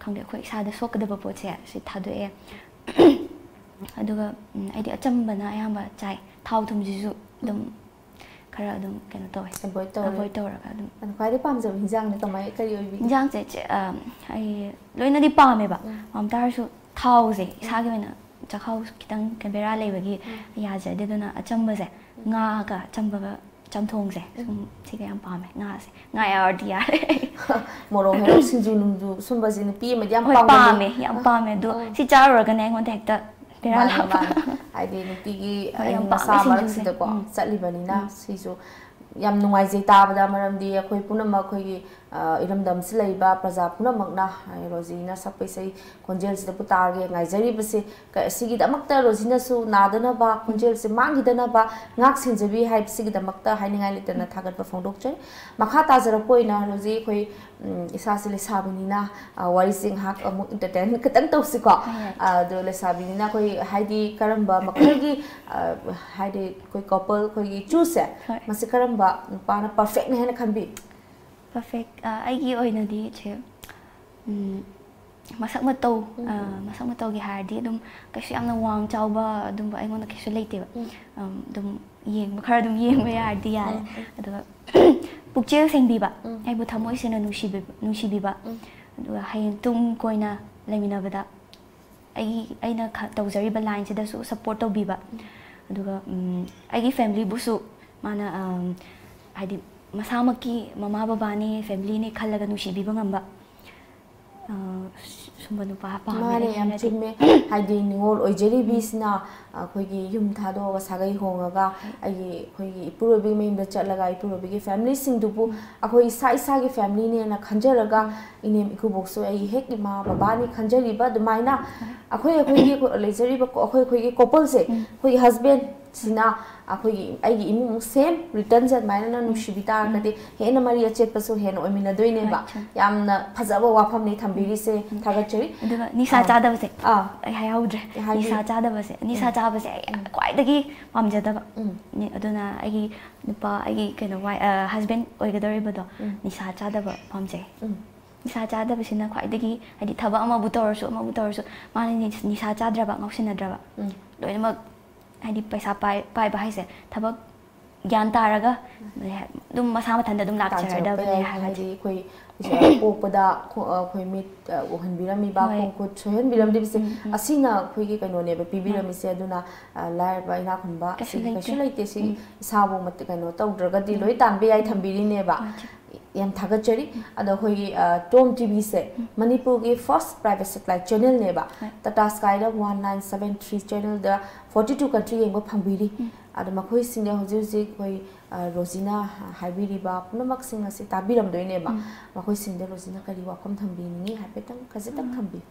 ꯈꯪꯗꯦ, ꯑꯩꯈꯣꯏ ꯏꯁꯥꯗ ꯁꯣꯛꯀꯗꯕ ꯄꯣꯠꯁꯦ ꯁꯤ ꯊꯥꯗꯣꯛꯑꯦ꯫ ꯑꯗꯨꯒ, ꯎꯝ, ꯑꯩꯗꯤ ꯑꯆꯝꯕꯅ ꯑꯌꯥꯝꯕ ꯆꯥꯏ꯫ ꯊꯥꯎ ꯊꯨꯝꯁꯤꯁꯨ ꯑꯗꯨꯝ ꯈꯔ ꯑꯗꯨꯝ ꯀꯩꯅꯣ ꯇꯧꯋꯦ, Avoid ꯇꯧꯔꯦ꯫ Avoid ꯇꯧꯔꯒ ꯑꯗꯨꯝ꯫ ꯑꯗꯣ ꯈ꯭ꯋꯥꯏꯗꯩ ꯄꯥꯝꯖꯕ ꯍꯤꯟꯖꯥꯡꯅ ꯀꯃꯥꯏ, ꯀꯔꯤ ꯑꯣꯏꯕꯤꯒꯦ? ꯍꯤꯟꯖꯥꯡꯁꯦ ꯆꯦ-, ꯑ, ꯑꯩ ꯂꯣꯏꯅꯗꯤ ꯄꯥꯝꯃꯦꯕ꯫ ꯎꯝ꯫ ꯄꯥꯝ ꯇꯥꯔꯁꯨ ꯊꯥꯎꯁꯦ ꯏꯁꯥꯒꯤ ꯑꯣꯏꯅ ꯆꯥꯛꯈꯥꯎ ꯈꯤꯇꯪ ꯀꯩꯅꯣ ꯕꯦꯔꯥ ꯂꯩꯕꯒꯤ ꯎꯝ꯫ ꯌꯥꯖꯗꯦ꯫ ꯑꯗꯨꯅ ꯑꯆꯝꯕꯁꯦ, ꯎꯝ꯫ ꯉꯥꯒ ꯑꯆꯝꯕꯒ ꯆꯝꯊꯣꯡꯁꯦ, ꯎꯝ꯫ ꯁꯨꯝ ꯁꯤꯒ ꯌꯥꯝ ꯄꯥꯝꯃꯦ꯫ ꯉꯥꯁꯦ, ꯉꯥ ꯌꯥꯎꯔꯗꯤ ꯌꯥꯔꯦ꯫ ꯃꯣꯔꯣꯛ ꯍꯩꯔꯣꯛ ꯁꯤꯡꯖꯨ ꯅꯨꯡꯖꯨ ꯁꯨꯝꯕꯁꯤ ꯅꯨꯄꯤ ꯑꯃꯗꯤ ꯌꯥꯝ ꯍꯣꯏ, ꯄꯥꯝꯒꯜꯂꯤ꯫ ꯄꯥꯝꯃꯦ, ꯌꯥꯝ ꯑꯥ, ꯄꯥꯝꯃꯦ꯫ ꯑꯗꯣ ꯑꯥ꯫ ꯁꯤ ꯆꯥꯔꯨꯔꯒꯅꯦ ꯑꯩꯉꯣꯟꯗ ꯍꯦꯛꯇ ꯕꯦꯔꯥ ꯃꯥꯅꯦ, ꯂꯥꯛꯄ꯫ ꯃꯥꯅꯦ꯫ ꯍꯥꯏꯗꯤ ꯅꯨꯡꯇꯤꯒꯤ ꯍꯣꯏ, ꯌꯥꯝ ꯑꯏꯪ ꯄꯥꯝꯃꯦ ꯑꯁꯥ ꯁꯤꯡꯖꯨꯁꯦ꯫ ꯃꯔꯛꯁꯤꯗꯀꯣ ꯎꯝ꯫ ꯆꯠꯂꯤꯕꯅꯤꯅ ꯎꯝ꯫ ꯁꯤꯁꯨ ꯌꯥꯝ ꯅꯨꯡꯉꯥꯏꯖꯩ ꯇꯥꯕꯗ, ꯃꯔꯝꯗꯤ ꯑꯩꯈꯣꯏ ꯄꯨꯝꯅꯃꯛ ꯑꯩꯈꯣꯏꯒꯤ, ꯑ, ꯏꯔꯝꯗꯝꯁꯤ ꯂꯩꯔꯤꯕ ꯄ꯭ꯔꯖꯥ ꯄꯨꯝꯅꯃꯛꯅ, ꯑ, ꯔꯣꯖꯤꯅ ꯁꯛꯄ ꯏꯁꯩ ꯈꯣꯟꯖꯦꯜꯁꯤꯗꯕꯨ ꯇꯥꯔꯒ ꯉꯥꯏꯖꯔꯤꯕꯁꯦ, ꯀ-, ꯁꯤꯒꯤꯗꯃꯛꯇ ꯔꯣꯖꯤꯅꯁꯨ ꯅꯥꯗꯅꯕ, ꯎꯝ꯫ ꯈꯣꯟꯖꯦꯜꯁꯦ ꯃꯥꯡꯈꯤꯗꯅꯕ ꯉꯥꯛ ꯁꯦꯟꯖꯕꯤ ꯍꯥꯏꯕꯁꯤꯒꯤꯗꯃꯛꯇ ꯍꯥꯏꯅꯤꯡꯉꯥꯏ ꯂꯩꯇꯅ ꯎꯝ꯫ ꯊꯥꯒꯠꯄ ꯐꯣꯡꯗꯣꯛꯆꯔꯤ꯫ ꯃꯈꯥ ꯇꯥꯖꯔꯛꯄ ꯑꯣꯏꯅ ꯔꯣꯖꯤ, ꯑꯩꯈꯣꯏ, ꯎꯝ, ꯏꯁꯥꯁꯦ ꯂꯩꯁꯥꯕꯤꯅꯤꯅ, ꯑ, ꯋꯥꯔꯤꯁꯦ ꯉꯥꯏꯍꯥꯛ ꯑꯃꯨꯛ entertain ꯈꯤꯇꯪ ꯇꯧꯁꯤꯀꯣ꯫ ꯍꯣꯏ, ꯌꯥꯏ꯫ ꯑ, ꯑꯗꯣ ꯂꯩꯁꯥꯕꯤꯅꯤꯅ ꯑꯩꯈꯣꯏ ꯍꯥꯏꯗꯤ ꯀꯔꯝꯕ ꯃꯈꯜꯒꯤ, ꯑ, ꯍꯥꯏꯗꯤ ꯑꯩꯈꯣꯏ couple, ꯑꯩꯈꯣꯏꯒꯤ chooseꯁꯦ, ꯍꯣꯏ꯫ ꯃꯁꯤ ꯀꯔꯝꯕ ꯅꯨꯄꯥꯅ perfectꯅꯦ ꯍꯥꯏꯅ ꯈꯟꯕꯤ? Perfect, ꯑ, ꯑꯩꯒꯤ ꯑꯣꯏꯅꯗꯤ ꯆꯦ, ꯎꯝ, ꯃꯁꯛ ꯃꯇꯧ, ꯎꯝ꯫ ꯑ, ꯃꯁꯛ ꯃꯇꯧꯒꯤ ꯍꯥꯏꯔꯗꯤ ꯑꯗꯨꯝ ꯀꯩꯁꯨ ꯌꯥꯝꯅ ꯋꯥꯡ ꯆꯥꯎꯕ ꯑꯗꯨꯝꯕ ꯑꯩꯉꯣꯟꯗ ꯀꯩꯁꯨ ꯂꯩꯇꯦꯕ꯫ ꯎꯝ꯫ ꯑꯝ, ꯑꯗꯨꯝ ꯌꯦꯡꯕ, ꯈꯔ ꯑꯗꯨꯝ ꯌꯦꯡꯕ ꯌꯥꯔꯗꯤ ꯌꯥꯔꯦ꯫ ꯎꯝ, ꯎꯝ꯫ ꯑꯗꯨꯒ ꯄꯨꯛꯆꯦꯜ ꯁꯦꯡꯕꯤꯕ, ꯎꯝ꯫ ꯑꯩꯕꯨ ꯊꯃꯣꯏ ꯁꯦꯡꯅ ꯅꯨꯡꯁꯤꯕꯤ-, ꯅꯨꯡꯁꯤꯕꯤꯕ, ꯎꯝ꯫ ꯑꯗꯨꯒ ꯍꯌꯦꯡ ꯇꯨꯡ ꯀꯣꯏꯅ ꯂꯩꯃꯤꯟꯅꯕꯗ ꯑꯩꯒꯤ, ꯑꯩꯅ ꯈ-, ꯇꯧꯖꯔꯤꯕ ꯂꯥꯏꯟꯁꯤꯗꯁꯨ ꯁꯞꯄꯣꯔꯠ ꯇꯧꯕꯤꯕ, ꯑꯗꯨꯒ, ꯎꯝ, ꯑꯩꯒꯤ ꯐꯦꯃꯤꯂꯤꯕꯨꯁꯨ ꯃꯥꯅ, ꯑꯝ, ꯍꯥꯏꯗꯤ, ꯃꯁꯥꯃꯛꯀꯤ ꯃꯃꯥ ꯕꯕꯥꯅꯦ, ꯐꯦꯃꯤꯂꯤꯅꯦ ꯈꯜꯂꯒ ꯅꯨꯡꯁꯤꯕꯤꯕ ꯉꯝꯕ, ꯑ, ꯁꯨꯝꯕ ꯅꯨꯄꯥ ꯄꯥꯝꯃꯦ꯫ ꯃꯥꯅꯦ, ꯑꯩꯒꯤ ꯌꯥꯝ ꯑꯣꯏꯅꯗꯤ꯫ ꯆꯨꯝꯃꯦ꯫ ꯍꯥꯏꯗꯤ, ꯅꯤꯉꯣꯜ ꯑꯣꯏꯖꯔꯤꯕꯤꯁꯤꯅ ꯑꯩꯈꯣꯏꯒꯤ ꯌꯨꯝ ꯊꯥꯗꯣꯛꯑꯒ ꯁꯥꯒꯩ ꯍꯣꯡꯉꯒ ꯑꯩꯒꯤ, ꯑꯩꯈꯣꯏꯒꯤ ꯏꯄꯨꯔꯣꯏꯕꯒꯤ ꯃꯌꯨꯝꯗ ꯆꯠꯂꯒ ꯏꯄꯨꯔꯣꯏꯕꯒꯤ ꯐꯦꯃꯤꯂꯤꯁꯤꯡꯗꯨꯕꯨ ꯑꯩꯈꯣꯏ ꯏꯁꯥ ꯏꯁꯥꯒꯤ ꯐꯦꯃꯤꯂꯤꯅꯦꯅ ꯈꯟꯖꯔꯒ ꯏꯅꯦꯝ ꯏꯀꯨꯕꯣꯛꯁꯨ ꯑꯩꯒꯤ ꯍꯦꯛ ꯏꯃꯥ ꯕꯕꯥꯅꯤ ꯈꯟꯖꯔꯤꯕ ꯑꯗꯨꯃꯥꯏꯅ ꯑꯩꯈꯣꯏ ꯑꯩꯈꯣꯏꯒꯤ ꯂꯩꯖꯔꯤꯕ ꯀꯣ-, ꯑꯩꯈꯣꯏ ꯑꯩꯈꯣꯏꯒꯤ ꯀꯣꯄꯜꯁꯦ, ꯑꯩꯈꯣꯏꯒꯤ ꯍꯁꯕꯦꯟꯁꯤꯅ ꯑꯩꯈꯣꯏꯒꯤ, ꯑꯩꯒꯤ ꯏꯃꯨꯡ ꯁꯦꯝ ꯔꯤꯇꯔꯟꯁꯦ ꯑꯗꯨꯃꯥꯏꯅ ꯅꯨꯡꯁꯤꯕꯤ ꯇꯥꯔꯒꯗꯤ ꯍꯦꯟꯅ ꯃꯔꯤ ꯑꯆꯦꯠꯄꯁꯨ ꯍꯦꯟꯅ ꯑꯣꯏꯃꯤꯟꯅꯗꯣꯏꯅꯦꯕ꯫ ꯍꯣꯏ, ꯆꯨꯝꯃꯤ꯫ ꯌꯥꯝꯅ ꯐꯖꯕ ꯋꯥꯐꯝꯅꯤ ꯊꯝꯕꯤꯔꯤꯁꯦ, ꯊꯥꯒꯠꯆꯔꯤ꯫ ꯑꯗꯨꯒ ꯅꯤꯁꯥ ꯑꯥ꯫ ꯆꯥꯗꯕꯁꯦ ꯑꯥ꯫ ꯑꯩ ꯍꯥꯏꯍꯧꯗ꯭ꯔꯦ꯫ ꯍꯥꯏꯕꯤꯌꯨ꯫ ꯅꯤꯁꯥ ꯆꯥꯗꯕꯁꯦ, ꯅꯤꯁꯥ ꯎꯝ꯫ ꯆꯥꯕꯁꯦ ꯑꯩ ꯎꯝ꯫ ꯈ꯭ꯋꯥꯏꯗꯒꯤ ꯄꯥꯝꯖꯗꯕ꯫ ꯎꯝ꯫ ꯅꯤ-, ꯑꯗꯨꯅ ꯑꯩꯒꯤ ꯅꯨꯄꯥ, ꯑꯩꯒꯤ ꯀꯩꯅꯣ, ꯋꯥꯏ-, ꯑ, ꯍꯁꯕꯦꯟ ꯑꯣꯏꯒꯗꯧꯔꯤꯕꯗꯣ ꯎꯝ꯫ ꯅꯤꯁꯥ ꯆꯥꯗꯕ ꯄꯥꯝꯖꯩ꯫ ꯎꯝ꯫ ꯅꯤꯁꯥ ꯆꯥꯗꯕꯁꯤꯅ ꯈ꯭ꯋꯥꯏꯗꯒꯤ, ꯍꯥꯏꯗꯤ, ꯊꯕꯛ ꯑꯃꯕꯨ ꯇꯧꯔꯁꯨ, ꯑꯃꯕꯨ ꯇꯧꯔꯁꯨ, ꯃꯥꯅ ꯅꯤ-, ꯅꯤꯁꯥ ꯆꯥꯗ꯭ꯔꯕ, ꯉꯥꯎꯁꯤꯟꯅꯗ꯭ꯔꯕ, ꯎꯝ꯫ ꯂꯣꯏꯅꯃꯛ, ꯍꯥꯏꯗꯤ, ꯄꯩꯁꯥ ꯄꯥꯏ-, ꯄꯥꯏꯕ ꯍꯥꯏꯁꯦ ꯊꯕꯛ ꯒ꯭ꯌꯥꯟ ꯇꯥꯔꯒ ꯑꯗꯨꯝ ꯃꯁꯥ ꯃꯊꯟꯇ ꯑꯗꯨꯝ ꯇꯥꯟꯖꯔꯛꯄ ꯂꯥꯛꯆꯔꯗꯕꯅꯦ ꯌꯥꯏ꯫ ꯍꯥꯏꯕꯗꯤ ꯍꯥꯏꯗꯤ ꯑꯩꯈꯣꯏ ꯄꯣꯛꯄꯗ ꯈꯣ-, ꯑꯩꯈꯣꯏ ꯃꯤꯠ, ꯑ, ꯎꯍꯟꯕꯤꯔꯝꯃꯤꯕ, ꯍꯣꯏ꯫ ꯈꯣꯡ ꯈꯨꯠ ꯁꯣꯏꯍꯟꯕꯤꯔꯝꯗꯕꯁꯦ, ꯎꯝ, ꯎꯝ, ꯎꯝ꯫ ꯑꯁꯤꯅ ꯑꯩꯈꯣꯏꯒꯤ ꯀꯩꯅꯣꯅꯦꯕ ꯄꯤꯕꯤꯔꯝꯃꯤꯁꯦ꯫ ꯑꯗꯨꯅ, ꯑ, ꯂꯥꯏꯔꯕ ꯏꯅꯥꯛ ꯈꯨꯟꯕ ꯀꯩꯁꯨ ꯁꯤꯒꯤ ꯀꯩꯁꯨ ꯂꯩꯇꯦ꯫ ꯂꯩꯇꯦ꯫ ꯁꯤꯒꯤ ꯎꯝ꯫ ꯏꯁꯥꯕꯨ ꯃꯇ-, ꯀꯩꯅꯣ ꯇꯧꯗ꯭ꯔꯒꯗꯤ ꯎꯝ꯫ ꯂꯣꯏ ꯇꯥꯟꯕ ꯌꯥꯏ ꯎꯝ꯫ ꯊꯝꯕꯤꯔꯤꯅꯦꯕ꯫ ꯍꯣꯏ, ꯆꯨꯝ꯫ ꯌꯥꯝ ꯊꯥꯒꯠꯆꯔꯤ꯫ ꯎꯝ꯫ ꯑꯗꯣ ꯑꯩꯈꯣꯏꯒꯤ, ꯑ, ꯇꯣꯝ ꯇꯤ ꯚꯤꯁꯦ ꯎꯝ꯫ ꯃꯅꯤꯄꯨꯔꯒꯤ ꯐꯥꯔꯁ ꯄ꯭ꯔꯥꯏꯚꯦꯠ ꯁꯦꯇꯦꯂꯥꯏꯠ ꯆꯦꯅꯦꯜꯅꯦꯕ꯫ ꯍꯣꯏ꯫ ꯇꯥꯇꯥ ꯁ꯭ꯀꯥꯏꯗ ꯋꯥꯟ ꯅꯥꯏꯟ ꯁꯕꯦꯟ ꯊ꯭ꯔꯤ ꯆꯦꯅꯦꯜꯗ ꯐꯣꯔꯇꯤ ꯇꯨ ꯀꯟꯇ꯭ꯔꯤ ꯌꯦꯡꯕ ꯐꯪꯕꯤꯔꯤ꯫ ꯎꯝ꯫ ꯑꯗꯣ ꯃꯈꯣꯏꯁꯤꯡꯗ ꯍꯧꯖꯤꯛ ꯍꯧꯖꯤꯛ ꯑꯩꯈꯣꯏ, ꯑ, ꯔꯣꯖꯤꯅ ꯍꯥꯏꯕꯤꯔꯤꯕ ꯄꯨꯝꯅꯃꯛꯁꯤꯡ ꯑꯁꯤ ꯇꯥꯕꯤꯔꯝꯗꯣꯏꯅꯦꯕ꯫ ꯎꯝ꯫ ꯃꯈꯣꯏꯁꯤꯡꯗ ꯔꯣꯖꯤꯅ ꯀꯔꯤ ꯋꯥꯐꯝ ꯊꯝꯕꯤꯅꯤꯡꯉꯤ ꯍꯥꯏꯐꯦꯠꯇꯪ ꯈꯖꯤꯛꯇꯪ ꯎꯝ꯫ ꯊꯝꯕꯤꯌꯨ꯫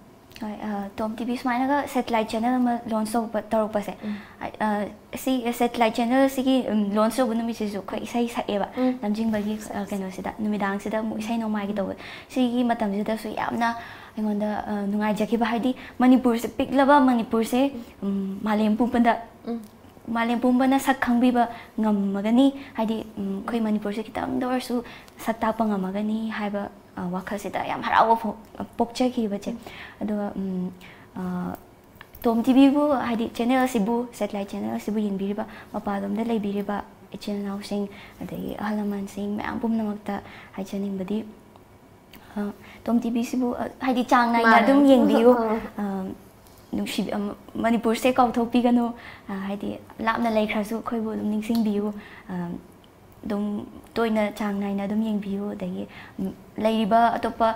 ꯍꯣꯏ, ꯑ, ꯇꯣꯝ ꯇꯤ ꯚꯤ ꯁꯨꯃꯥꯏꯅꯒ ꯁꯦꯇꯦꯂꯥꯏꯠ ꯆꯦꯅꯦꯜ ꯑꯃ ꯂꯣꯟꯆ ꯇꯧꯕ, ꯇꯧꯔꯛꯄꯁꯦ, ꯎꯝ꯫ ꯑ, ꯑ, ꯁꯤ ꯁꯦꯇꯦꯂꯥꯏꯠ ꯆꯦꯅꯦꯜꯁꯤꯒꯤ, ꯎꯝ, ꯂꯣꯟꯆ ꯇꯧꯕ ꯅꯨꯃꯤꯠꯁꯤꯁꯨ ꯑꯩꯈꯣꯏ ꯏꯁꯩ ꯁꯛꯑꯦꯕ, ꯎꯝ꯫ ꯂꯝꯖꯤꯡꯕꯒꯤ, ꯑ, ꯁꯛ-, ꯀꯩꯅꯣꯁꯤꯗ, ꯅꯨꯃꯤꯗꯥꯡꯁꯤꯗ ꯑꯃꯨꯛ ꯎꯝ꯫ ꯏꯁꯩ ꯅꯣꯡꯃꯥꯏꯒꯤ ꯎꯝ꯫ ꯇꯧꯕ꯫ ꯁꯤꯒꯤ ꯃꯇꯝꯁꯤꯗꯁꯨ ꯌꯥꯝꯅ ꯑꯩꯉꯣꯟꯗ, ꯑ, ꯅꯨꯡꯉꯥꯏꯖꯈꯤꯕ, ꯍꯥꯏꯗꯤ ꯃꯅꯤꯄꯨꯔꯁꯦ, ꯄꯤꯛꯂꯕ ꯃꯅꯤꯄꯨꯔꯁꯦ, ꯎꯝ꯫ ꯎꯝ, ꯃꯥꯂꯦꯝ ꯄꯨꯝꯕꯗ, ꯎꯝ꯫ ꯃꯥꯂꯦꯝ ꯄꯨꯝꯕꯅ ꯁꯛ ꯈꯪꯕꯤꯕ ꯉꯝꯃꯒꯅꯤ, ꯍꯥꯏꯗꯤ, ꯎꯝ, ꯑꯩꯈꯣꯏ ꯎꯝ꯫ ꯃꯅꯤꯄꯨꯔꯁꯦ ꯈꯤꯇꯪꯗ ꯑꯣꯏꯔꯁꯨ ꯁꯛ ꯇꯥꯛꯄ ꯉꯝꯃꯒꯅꯤ ꯍꯥꯏꯕ, ꯑ, ꯋꯥꯈꯜꯁꯤꯗ ꯌꯥꯝ ꯍꯔꯥꯎꯕ ꯐꯥꯎ-, ꯄꯣꯛꯆꯈꯤꯕ, ꯆꯦ꯫ ꯎꯝ꯫ ꯑꯗꯨꯒ, ꯎꯝ, ꯑ, ꯇꯣꯝ ꯇꯤ ꯚꯤꯕꯨ, ꯍꯥꯏꯗꯤ, ꯆꯦꯅꯦꯜ ꯑꯁꯤꯕꯨ, ꯁꯦꯇꯦꯂꯥꯏꯠ ꯆꯦꯅꯦꯜ ꯑꯁꯤꯕꯨ ꯌꯦꯡꯕꯤꯔꯤꯕ ꯃꯄꯥꯟꯂꯣꯝꯗ ꯂꯩꯕꯤꯔꯤꯕ ꯏꯆꯤꯜ ꯏꯅꯥꯎꯁꯤꯡ, ꯑꯗꯒꯤ ꯑꯍꯜ ꯂꯃꯟꯁꯤꯡ ꯃꯌꯥꯝ ꯄꯨꯝꯅꯃꯛꯇ ꯍꯥꯏꯖꯅꯤꯡꯕꯗꯤ, ꯑ, ꯇꯣꯝ ꯇꯤ ꯚꯤꯁꯤꯕꯨ, ꯑ, ꯍꯥꯏꯗꯤ, ꯆꯥꯡ ꯅꯥꯏꯅ ꯃꯥꯅꯦ꯫ ꯑꯗꯨꯝ ꯌꯦꯡꯕꯤꯌꯨ꯫ ꯑ꯫ ꯑ, ꯅꯨꯡꯁꯤ ꯃꯅꯤꯄꯨꯔꯁꯦ ꯀꯥꯎꯊꯣꯛꯄꯤꯒꯅꯨ꯫ ꯍꯥꯏꯗꯤ ꯂꯥꯞꯅ ꯂꯩꯈ꯭ꯔꯁꯨ ꯑꯩꯈꯣꯏꯕꯨ ꯑꯗꯨꯝ ꯅꯤꯡꯁꯤꯡꯕꯤꯌꯨ꯫ ꯑꯗꯨꯝ ꯇꯣꯏꯅ ꯆꯥꯡ ꯅꯥꯏꯅ ꯑꯗꯨꯝ ꯌꯦꯡꯕꯤꯌꯨ꯫ ꯑꯗꯒꯤ ꯂꯩꯔꯤꯕ ꯑꯇꯣꯞꯄ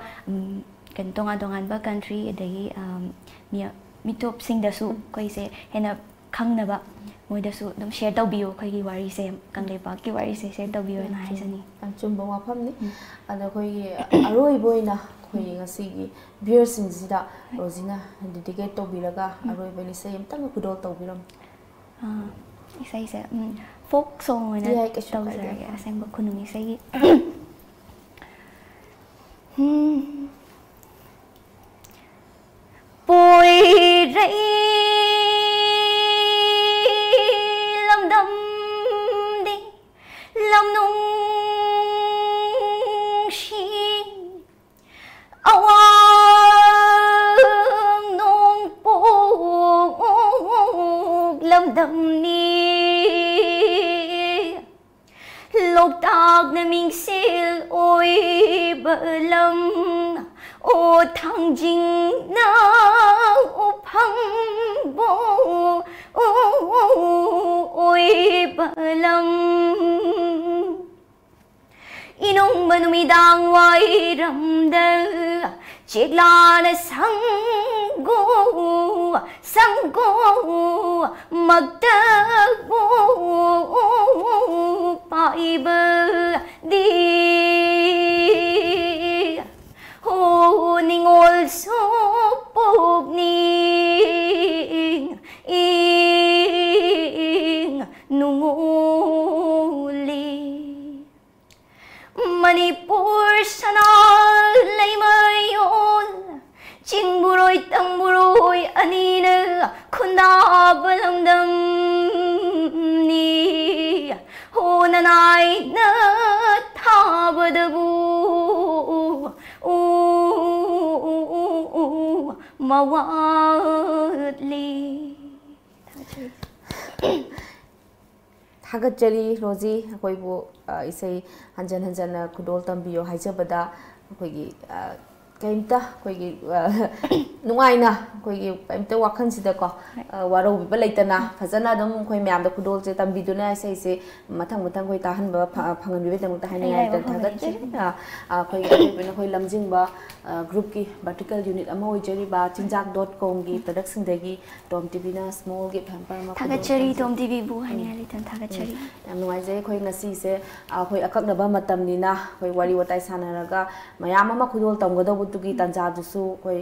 ꯀꯩꯅꯣ ꯇꯣꯉꯥꯟ ꯇꯣꯉꯥꯟꯕ country ꯑꯗꯒꯤ ꯃꯤꯇꯣꯞꯁꯤꯡꯗꯁꯨ ꯑꯩꯈꯣꯏꯁꯦ ꯍꯦꯟꯅ ꯈꯪꯅꯕ ꯃꯣꯏꯗꯁꯨ ꯑꯗꯨꯝ share ꯇꯧꯕꯤꯌꯨ ꯑꯩꯈꯣꯏꯒꯤ ꯋꯥꯔꯤꯁꯦ, ꯀꯪꯂꯩꯄꯥꯛꯀꯤ ꯋꯥꯔꯤꯁꯦ share ꯇꯧꯕꯤꯌꯨ ꯍꯥꯏꯅ ꯍꯥꯏꯖꯅꯤꯡꯉꯤ꯫ ꯌꯥꯝ ꯆꯨꯝꯕ ꯋꯥꯐꯝꯅꯤ꯫ ꯑꯗꯣ ꯑꯩꯈꯣꯏꯒꯤ ꯑꯔꯣꯏꯕ ꯑꯣꯏꯅ ꯑꯩꯈꯣꯏꯒꯤ ꯉꯁꯤꯒꯤ viewerꯁꯤꯡꯁꯤꯗ ꯔꯣꯖꯤꯅ dedicate ꯇꯧꯕꯤꯔꯒ ꯑꯔꯣꯏꯕ ꯏꯁꯩ ꯑꯃꯇꯪ ꯈꯨꯗꯣꯜ ꯇꯧꯕꯤꯔꯝꯃꯨ꯫ ꯏꯁꯩꯁꯦ folk song ꯑꯣꯏꯅ ꯇꯧꯖꯔꯒꯦ꯫ ꯑꯁꯦꯡꯕ ꯈꯨꯅꯨꯡ ꯏꯁꯩꯒꯤ꯫ ꯄꯣꯏꯔꯩ ꯂꯝꯗꯝꯗꯤ ꯂꯝꯅꯨꯡꯁꯤ ꯑꯋꯥꯡ ꯅꯣꯡꯄꯣꯛ ꯂꯝꯗꯝꯅꯤ꯫ ꯂꯣꯛꯇꯥꯛꯅ ꯃꯤꯡꯁꯦꯜ ꯑꯣꯏꯕ ꯂꯝ, ꯑꯣ ꯊꯥꯡꯖꯤꯡꯅ ꯎꯐꯝꯕꯨ ꯑꯣꯏꯕ ꯂꯝ꯫ ꯏꯅꯨꯡꯕ ꯅꯨꯃꯤꯗꯥꯡ ꯋꯥꯏꯔꯝꯗ ꯆꯦꯛꯂꯥꯅ ꯁꯪꯒꯨ ꯁꯪꯒꯨ ꯃꯛꯇꯕꯨ ꯄꯥꯏꯕꯗꯤ ꯍꯣ ꯅꯤꯡꯉꯣꯜꯁꯨ ꯄꯨꯛꯅꯤꯡ ꯏꯪ ꯅꯨꯡꯉꯣꯜꯂꯤ꯫ ꯃꯅꯤꯄꯨꯔ ꯁꯅꯥ ꯂꯩꯃꯌꯣꯜ ꯆꯤꯡꯕꯨꯔꯣꯏ ꯇꯝꯕꯨꯔꯣꯏ ꯑꯅꯤꯅ ꯈꯨꯟꯗꯥꯕ ꯂꯝꯗꯝꯅꯤ꯫ ꯍꯣ ꯅꯅꯥꯏꯅ ꯊꯥꯕꯗꯕꯨ ꯎ ꯃꯋꯥꯠꯂꯤ꯫ ꯊꯥꯒꯠꯆꯔꯤ ꯔꯣꯖꯤ, ꯑꯩꯈꯣꯏꯕꯨ ꯏꯁꯩ ꯍꯟꯖꯟ ꯍꯟꯖꯟꯅ ꯈꯨꯗꯣꯜ ꯇꯝꯕꯤꯌꯣ ꯍꯥꯏꯖꯕꯗ꯫ ꯑꯩꯈꯣꯏꯒꯤ ꯀꯩꯝꯇ ꯑꯩꯈꯣꯏꯒꯤ ꯑ, ꯅꯨꯡꯉꯥꯏꯅ ꯑꯩꯈꯣꯏꯒꯤ ꯀꯩꯝꯇ ꯋꯥꯈꯜꯁꯤꯗꯀꯣ ꯑ, ꯋꯥꯔꯧꯕꯤꯕ ꯂꯩꯇꯅ ꯐꯖꯅ ꯑꯗꯨꯝ ꯑꯩꯈꯣꯏ ꯃꯌꯥꯝꯗ ꯈꯨꯗꯣꯜꯁꯦ ꯇꯝꯕꯤꯗꯨꯅ ꯏꯁꯩꯁꯦ ꯃꯊꯪ ꯃꯊꯪ ꯑꯩꯈꯣꯏ ꯇꯥꯍꯟꯕ ꯐ- ꯐꯪꯍꯟꯕꯤꯕꯒꯤꯗꯃꯛꯇ ꯍꯥꯏꯅꯤꯡꯉꯥꯏ ꯂꯩꯇꯅ ꯊꯥꯒꯠꯆꯔꯤ꯫ ꯑ, ꯑ, ꯑꯩꯈꯣꯏꯒꯤ ꯑꯇꯣꯞꯄꯅ ꯑꯩꯈꯣꯏ ꯂꯝꯖꯤꯡꯕ ꯒ꯭ꯔꯨꯞꯀꯤ ꯚꯔꯇꯤꯀꯦꯜ ꯌꯨꯅꯤꯠ ꯑꯃ ꯑꯣꯏꯖꯔꯤꯕ ꯆꯤꯟꯖꯥꯛ ꯗꯣꯠ ꯀꯣꯝꯒꯤ ꯄ꯭ꯔꯗꯛꯁꯤꯡꯗꯒꯤ ꯇꯣꯝ ꯇꯤꯚꯤꯅ ꯁ꯭ꯃꯣꯜ ꯒꯤꯐ ꯍꯦꯝꯄꯔ ꯑꯃ ꯊꯥꯒꯠꯆꯔꯤ꯫ ꯇꯣꯝ ꯇꯤꯚꯤꯕꯨ ꯍꯥꯏꯅꯤꯡꯉꯥꯏ ꯂꯩꯇꯅ ꯊꯥꯒꯠꯆꯔꯤ꯫ ꯌꯥꯝ ꯅꯨꯡꯉꯥꯏꯖꯩ꯫ ꯑꯩꯈꯣꯏ ꯉꯁꯤꯁꯦ ꯑꯩꯈꯣꯏ ꯑꯀꯛꯅꯕ ꯃꯇꯝꯅꯤꯅ ꯑꯩꯈꯣꯏ ꯋꯥꯔꯤ ꯋꯥꯇꯥꯏ ꯁꯥꯟꯅꯔꯒ ꯃꯌꯥꯝ ꯑꯃ ꯈꯨꯗꯣꯜ ꯇꯝꯒꯗꯧꯕꯗꯨꯒꯤ ꯇꯥꯟꯖꯥꯗꯨꯁꯨ ꯑꯩꯈꯣꯏ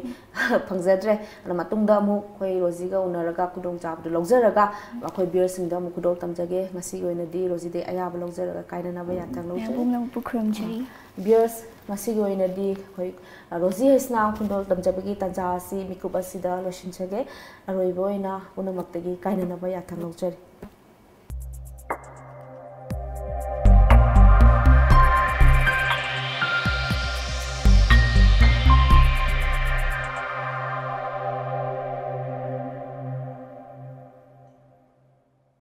ꯐꯪꯖꯗ꯭ꯔꯦ꯫ ꯑꯗꯨꯅ ꯃꯇꯨꯡꯗ ꯑꯃꯨꯛ ꯑꯩꯈꯣꯏ ꯔꯣꯖꯤꯒ ꯎꯅꯔꯒ ꯈꯨꯗꯣꯡꯆꯥꯕꯗꯨ ꯂꯧꯖꯔꯒ ꯑꯩꯈꯣꯏ ꯚꯤꯌꯔꯁꯤꯡꯗ ꯑꯃꯨꯛ ꯈꯨꯗꯣꯜ ꯇꯝꯖꯒꯦ꯫ ꯉꯁꯤꯒꯤ ꯑꯣꯏꯅꯗꯤ ꯔꯣꯖꯤꯗꯩ ꯑꯌꯥꯕ ꯂꯧꯖꯔꯒ ꯀꯥꯏꯅꯅꯕ ꯌꯥꯊꯪ ꯂꯧꯖꯔꯤ꯫ ꯃꯌꯥꯝ ꯄꯨꯝꯅꯃꯛꯄꯨ ꯈꯨꯔꯨꯝꯖꯔꯤ꯫ ꯚꯤꯌꯔꯁ, ꯉꯁꯤꯒꯤ ꯑꯣꯏꯅꯗꯤ ꯑꯩꯈꯣꯏ ꯔꯣꯖꯤ ꯍꯩꯁꯅꯥ ꯈꯨꯗꯣꯜ ꯇꯝꯖꯕꯒꯤ ꯇꯥꯟꯖꯥ ꯑꯁꯤ ꯃꯤꯀꯨꯞ ꯑꯁꯤꯗ ꯂꯣꯏꯁꯤꯟꯖꯒꯦ꯫ ꯑꯔꯣꯏꯕ ꯑꯣꯏꯅ ꯄꯨꯝꯅꯃꯛꯇꯒꯤ ꯀꯥꯏꯅꯅꯕ ꯌꯥꯊꯪ ꯂꯧꯖꯔꯤ꯫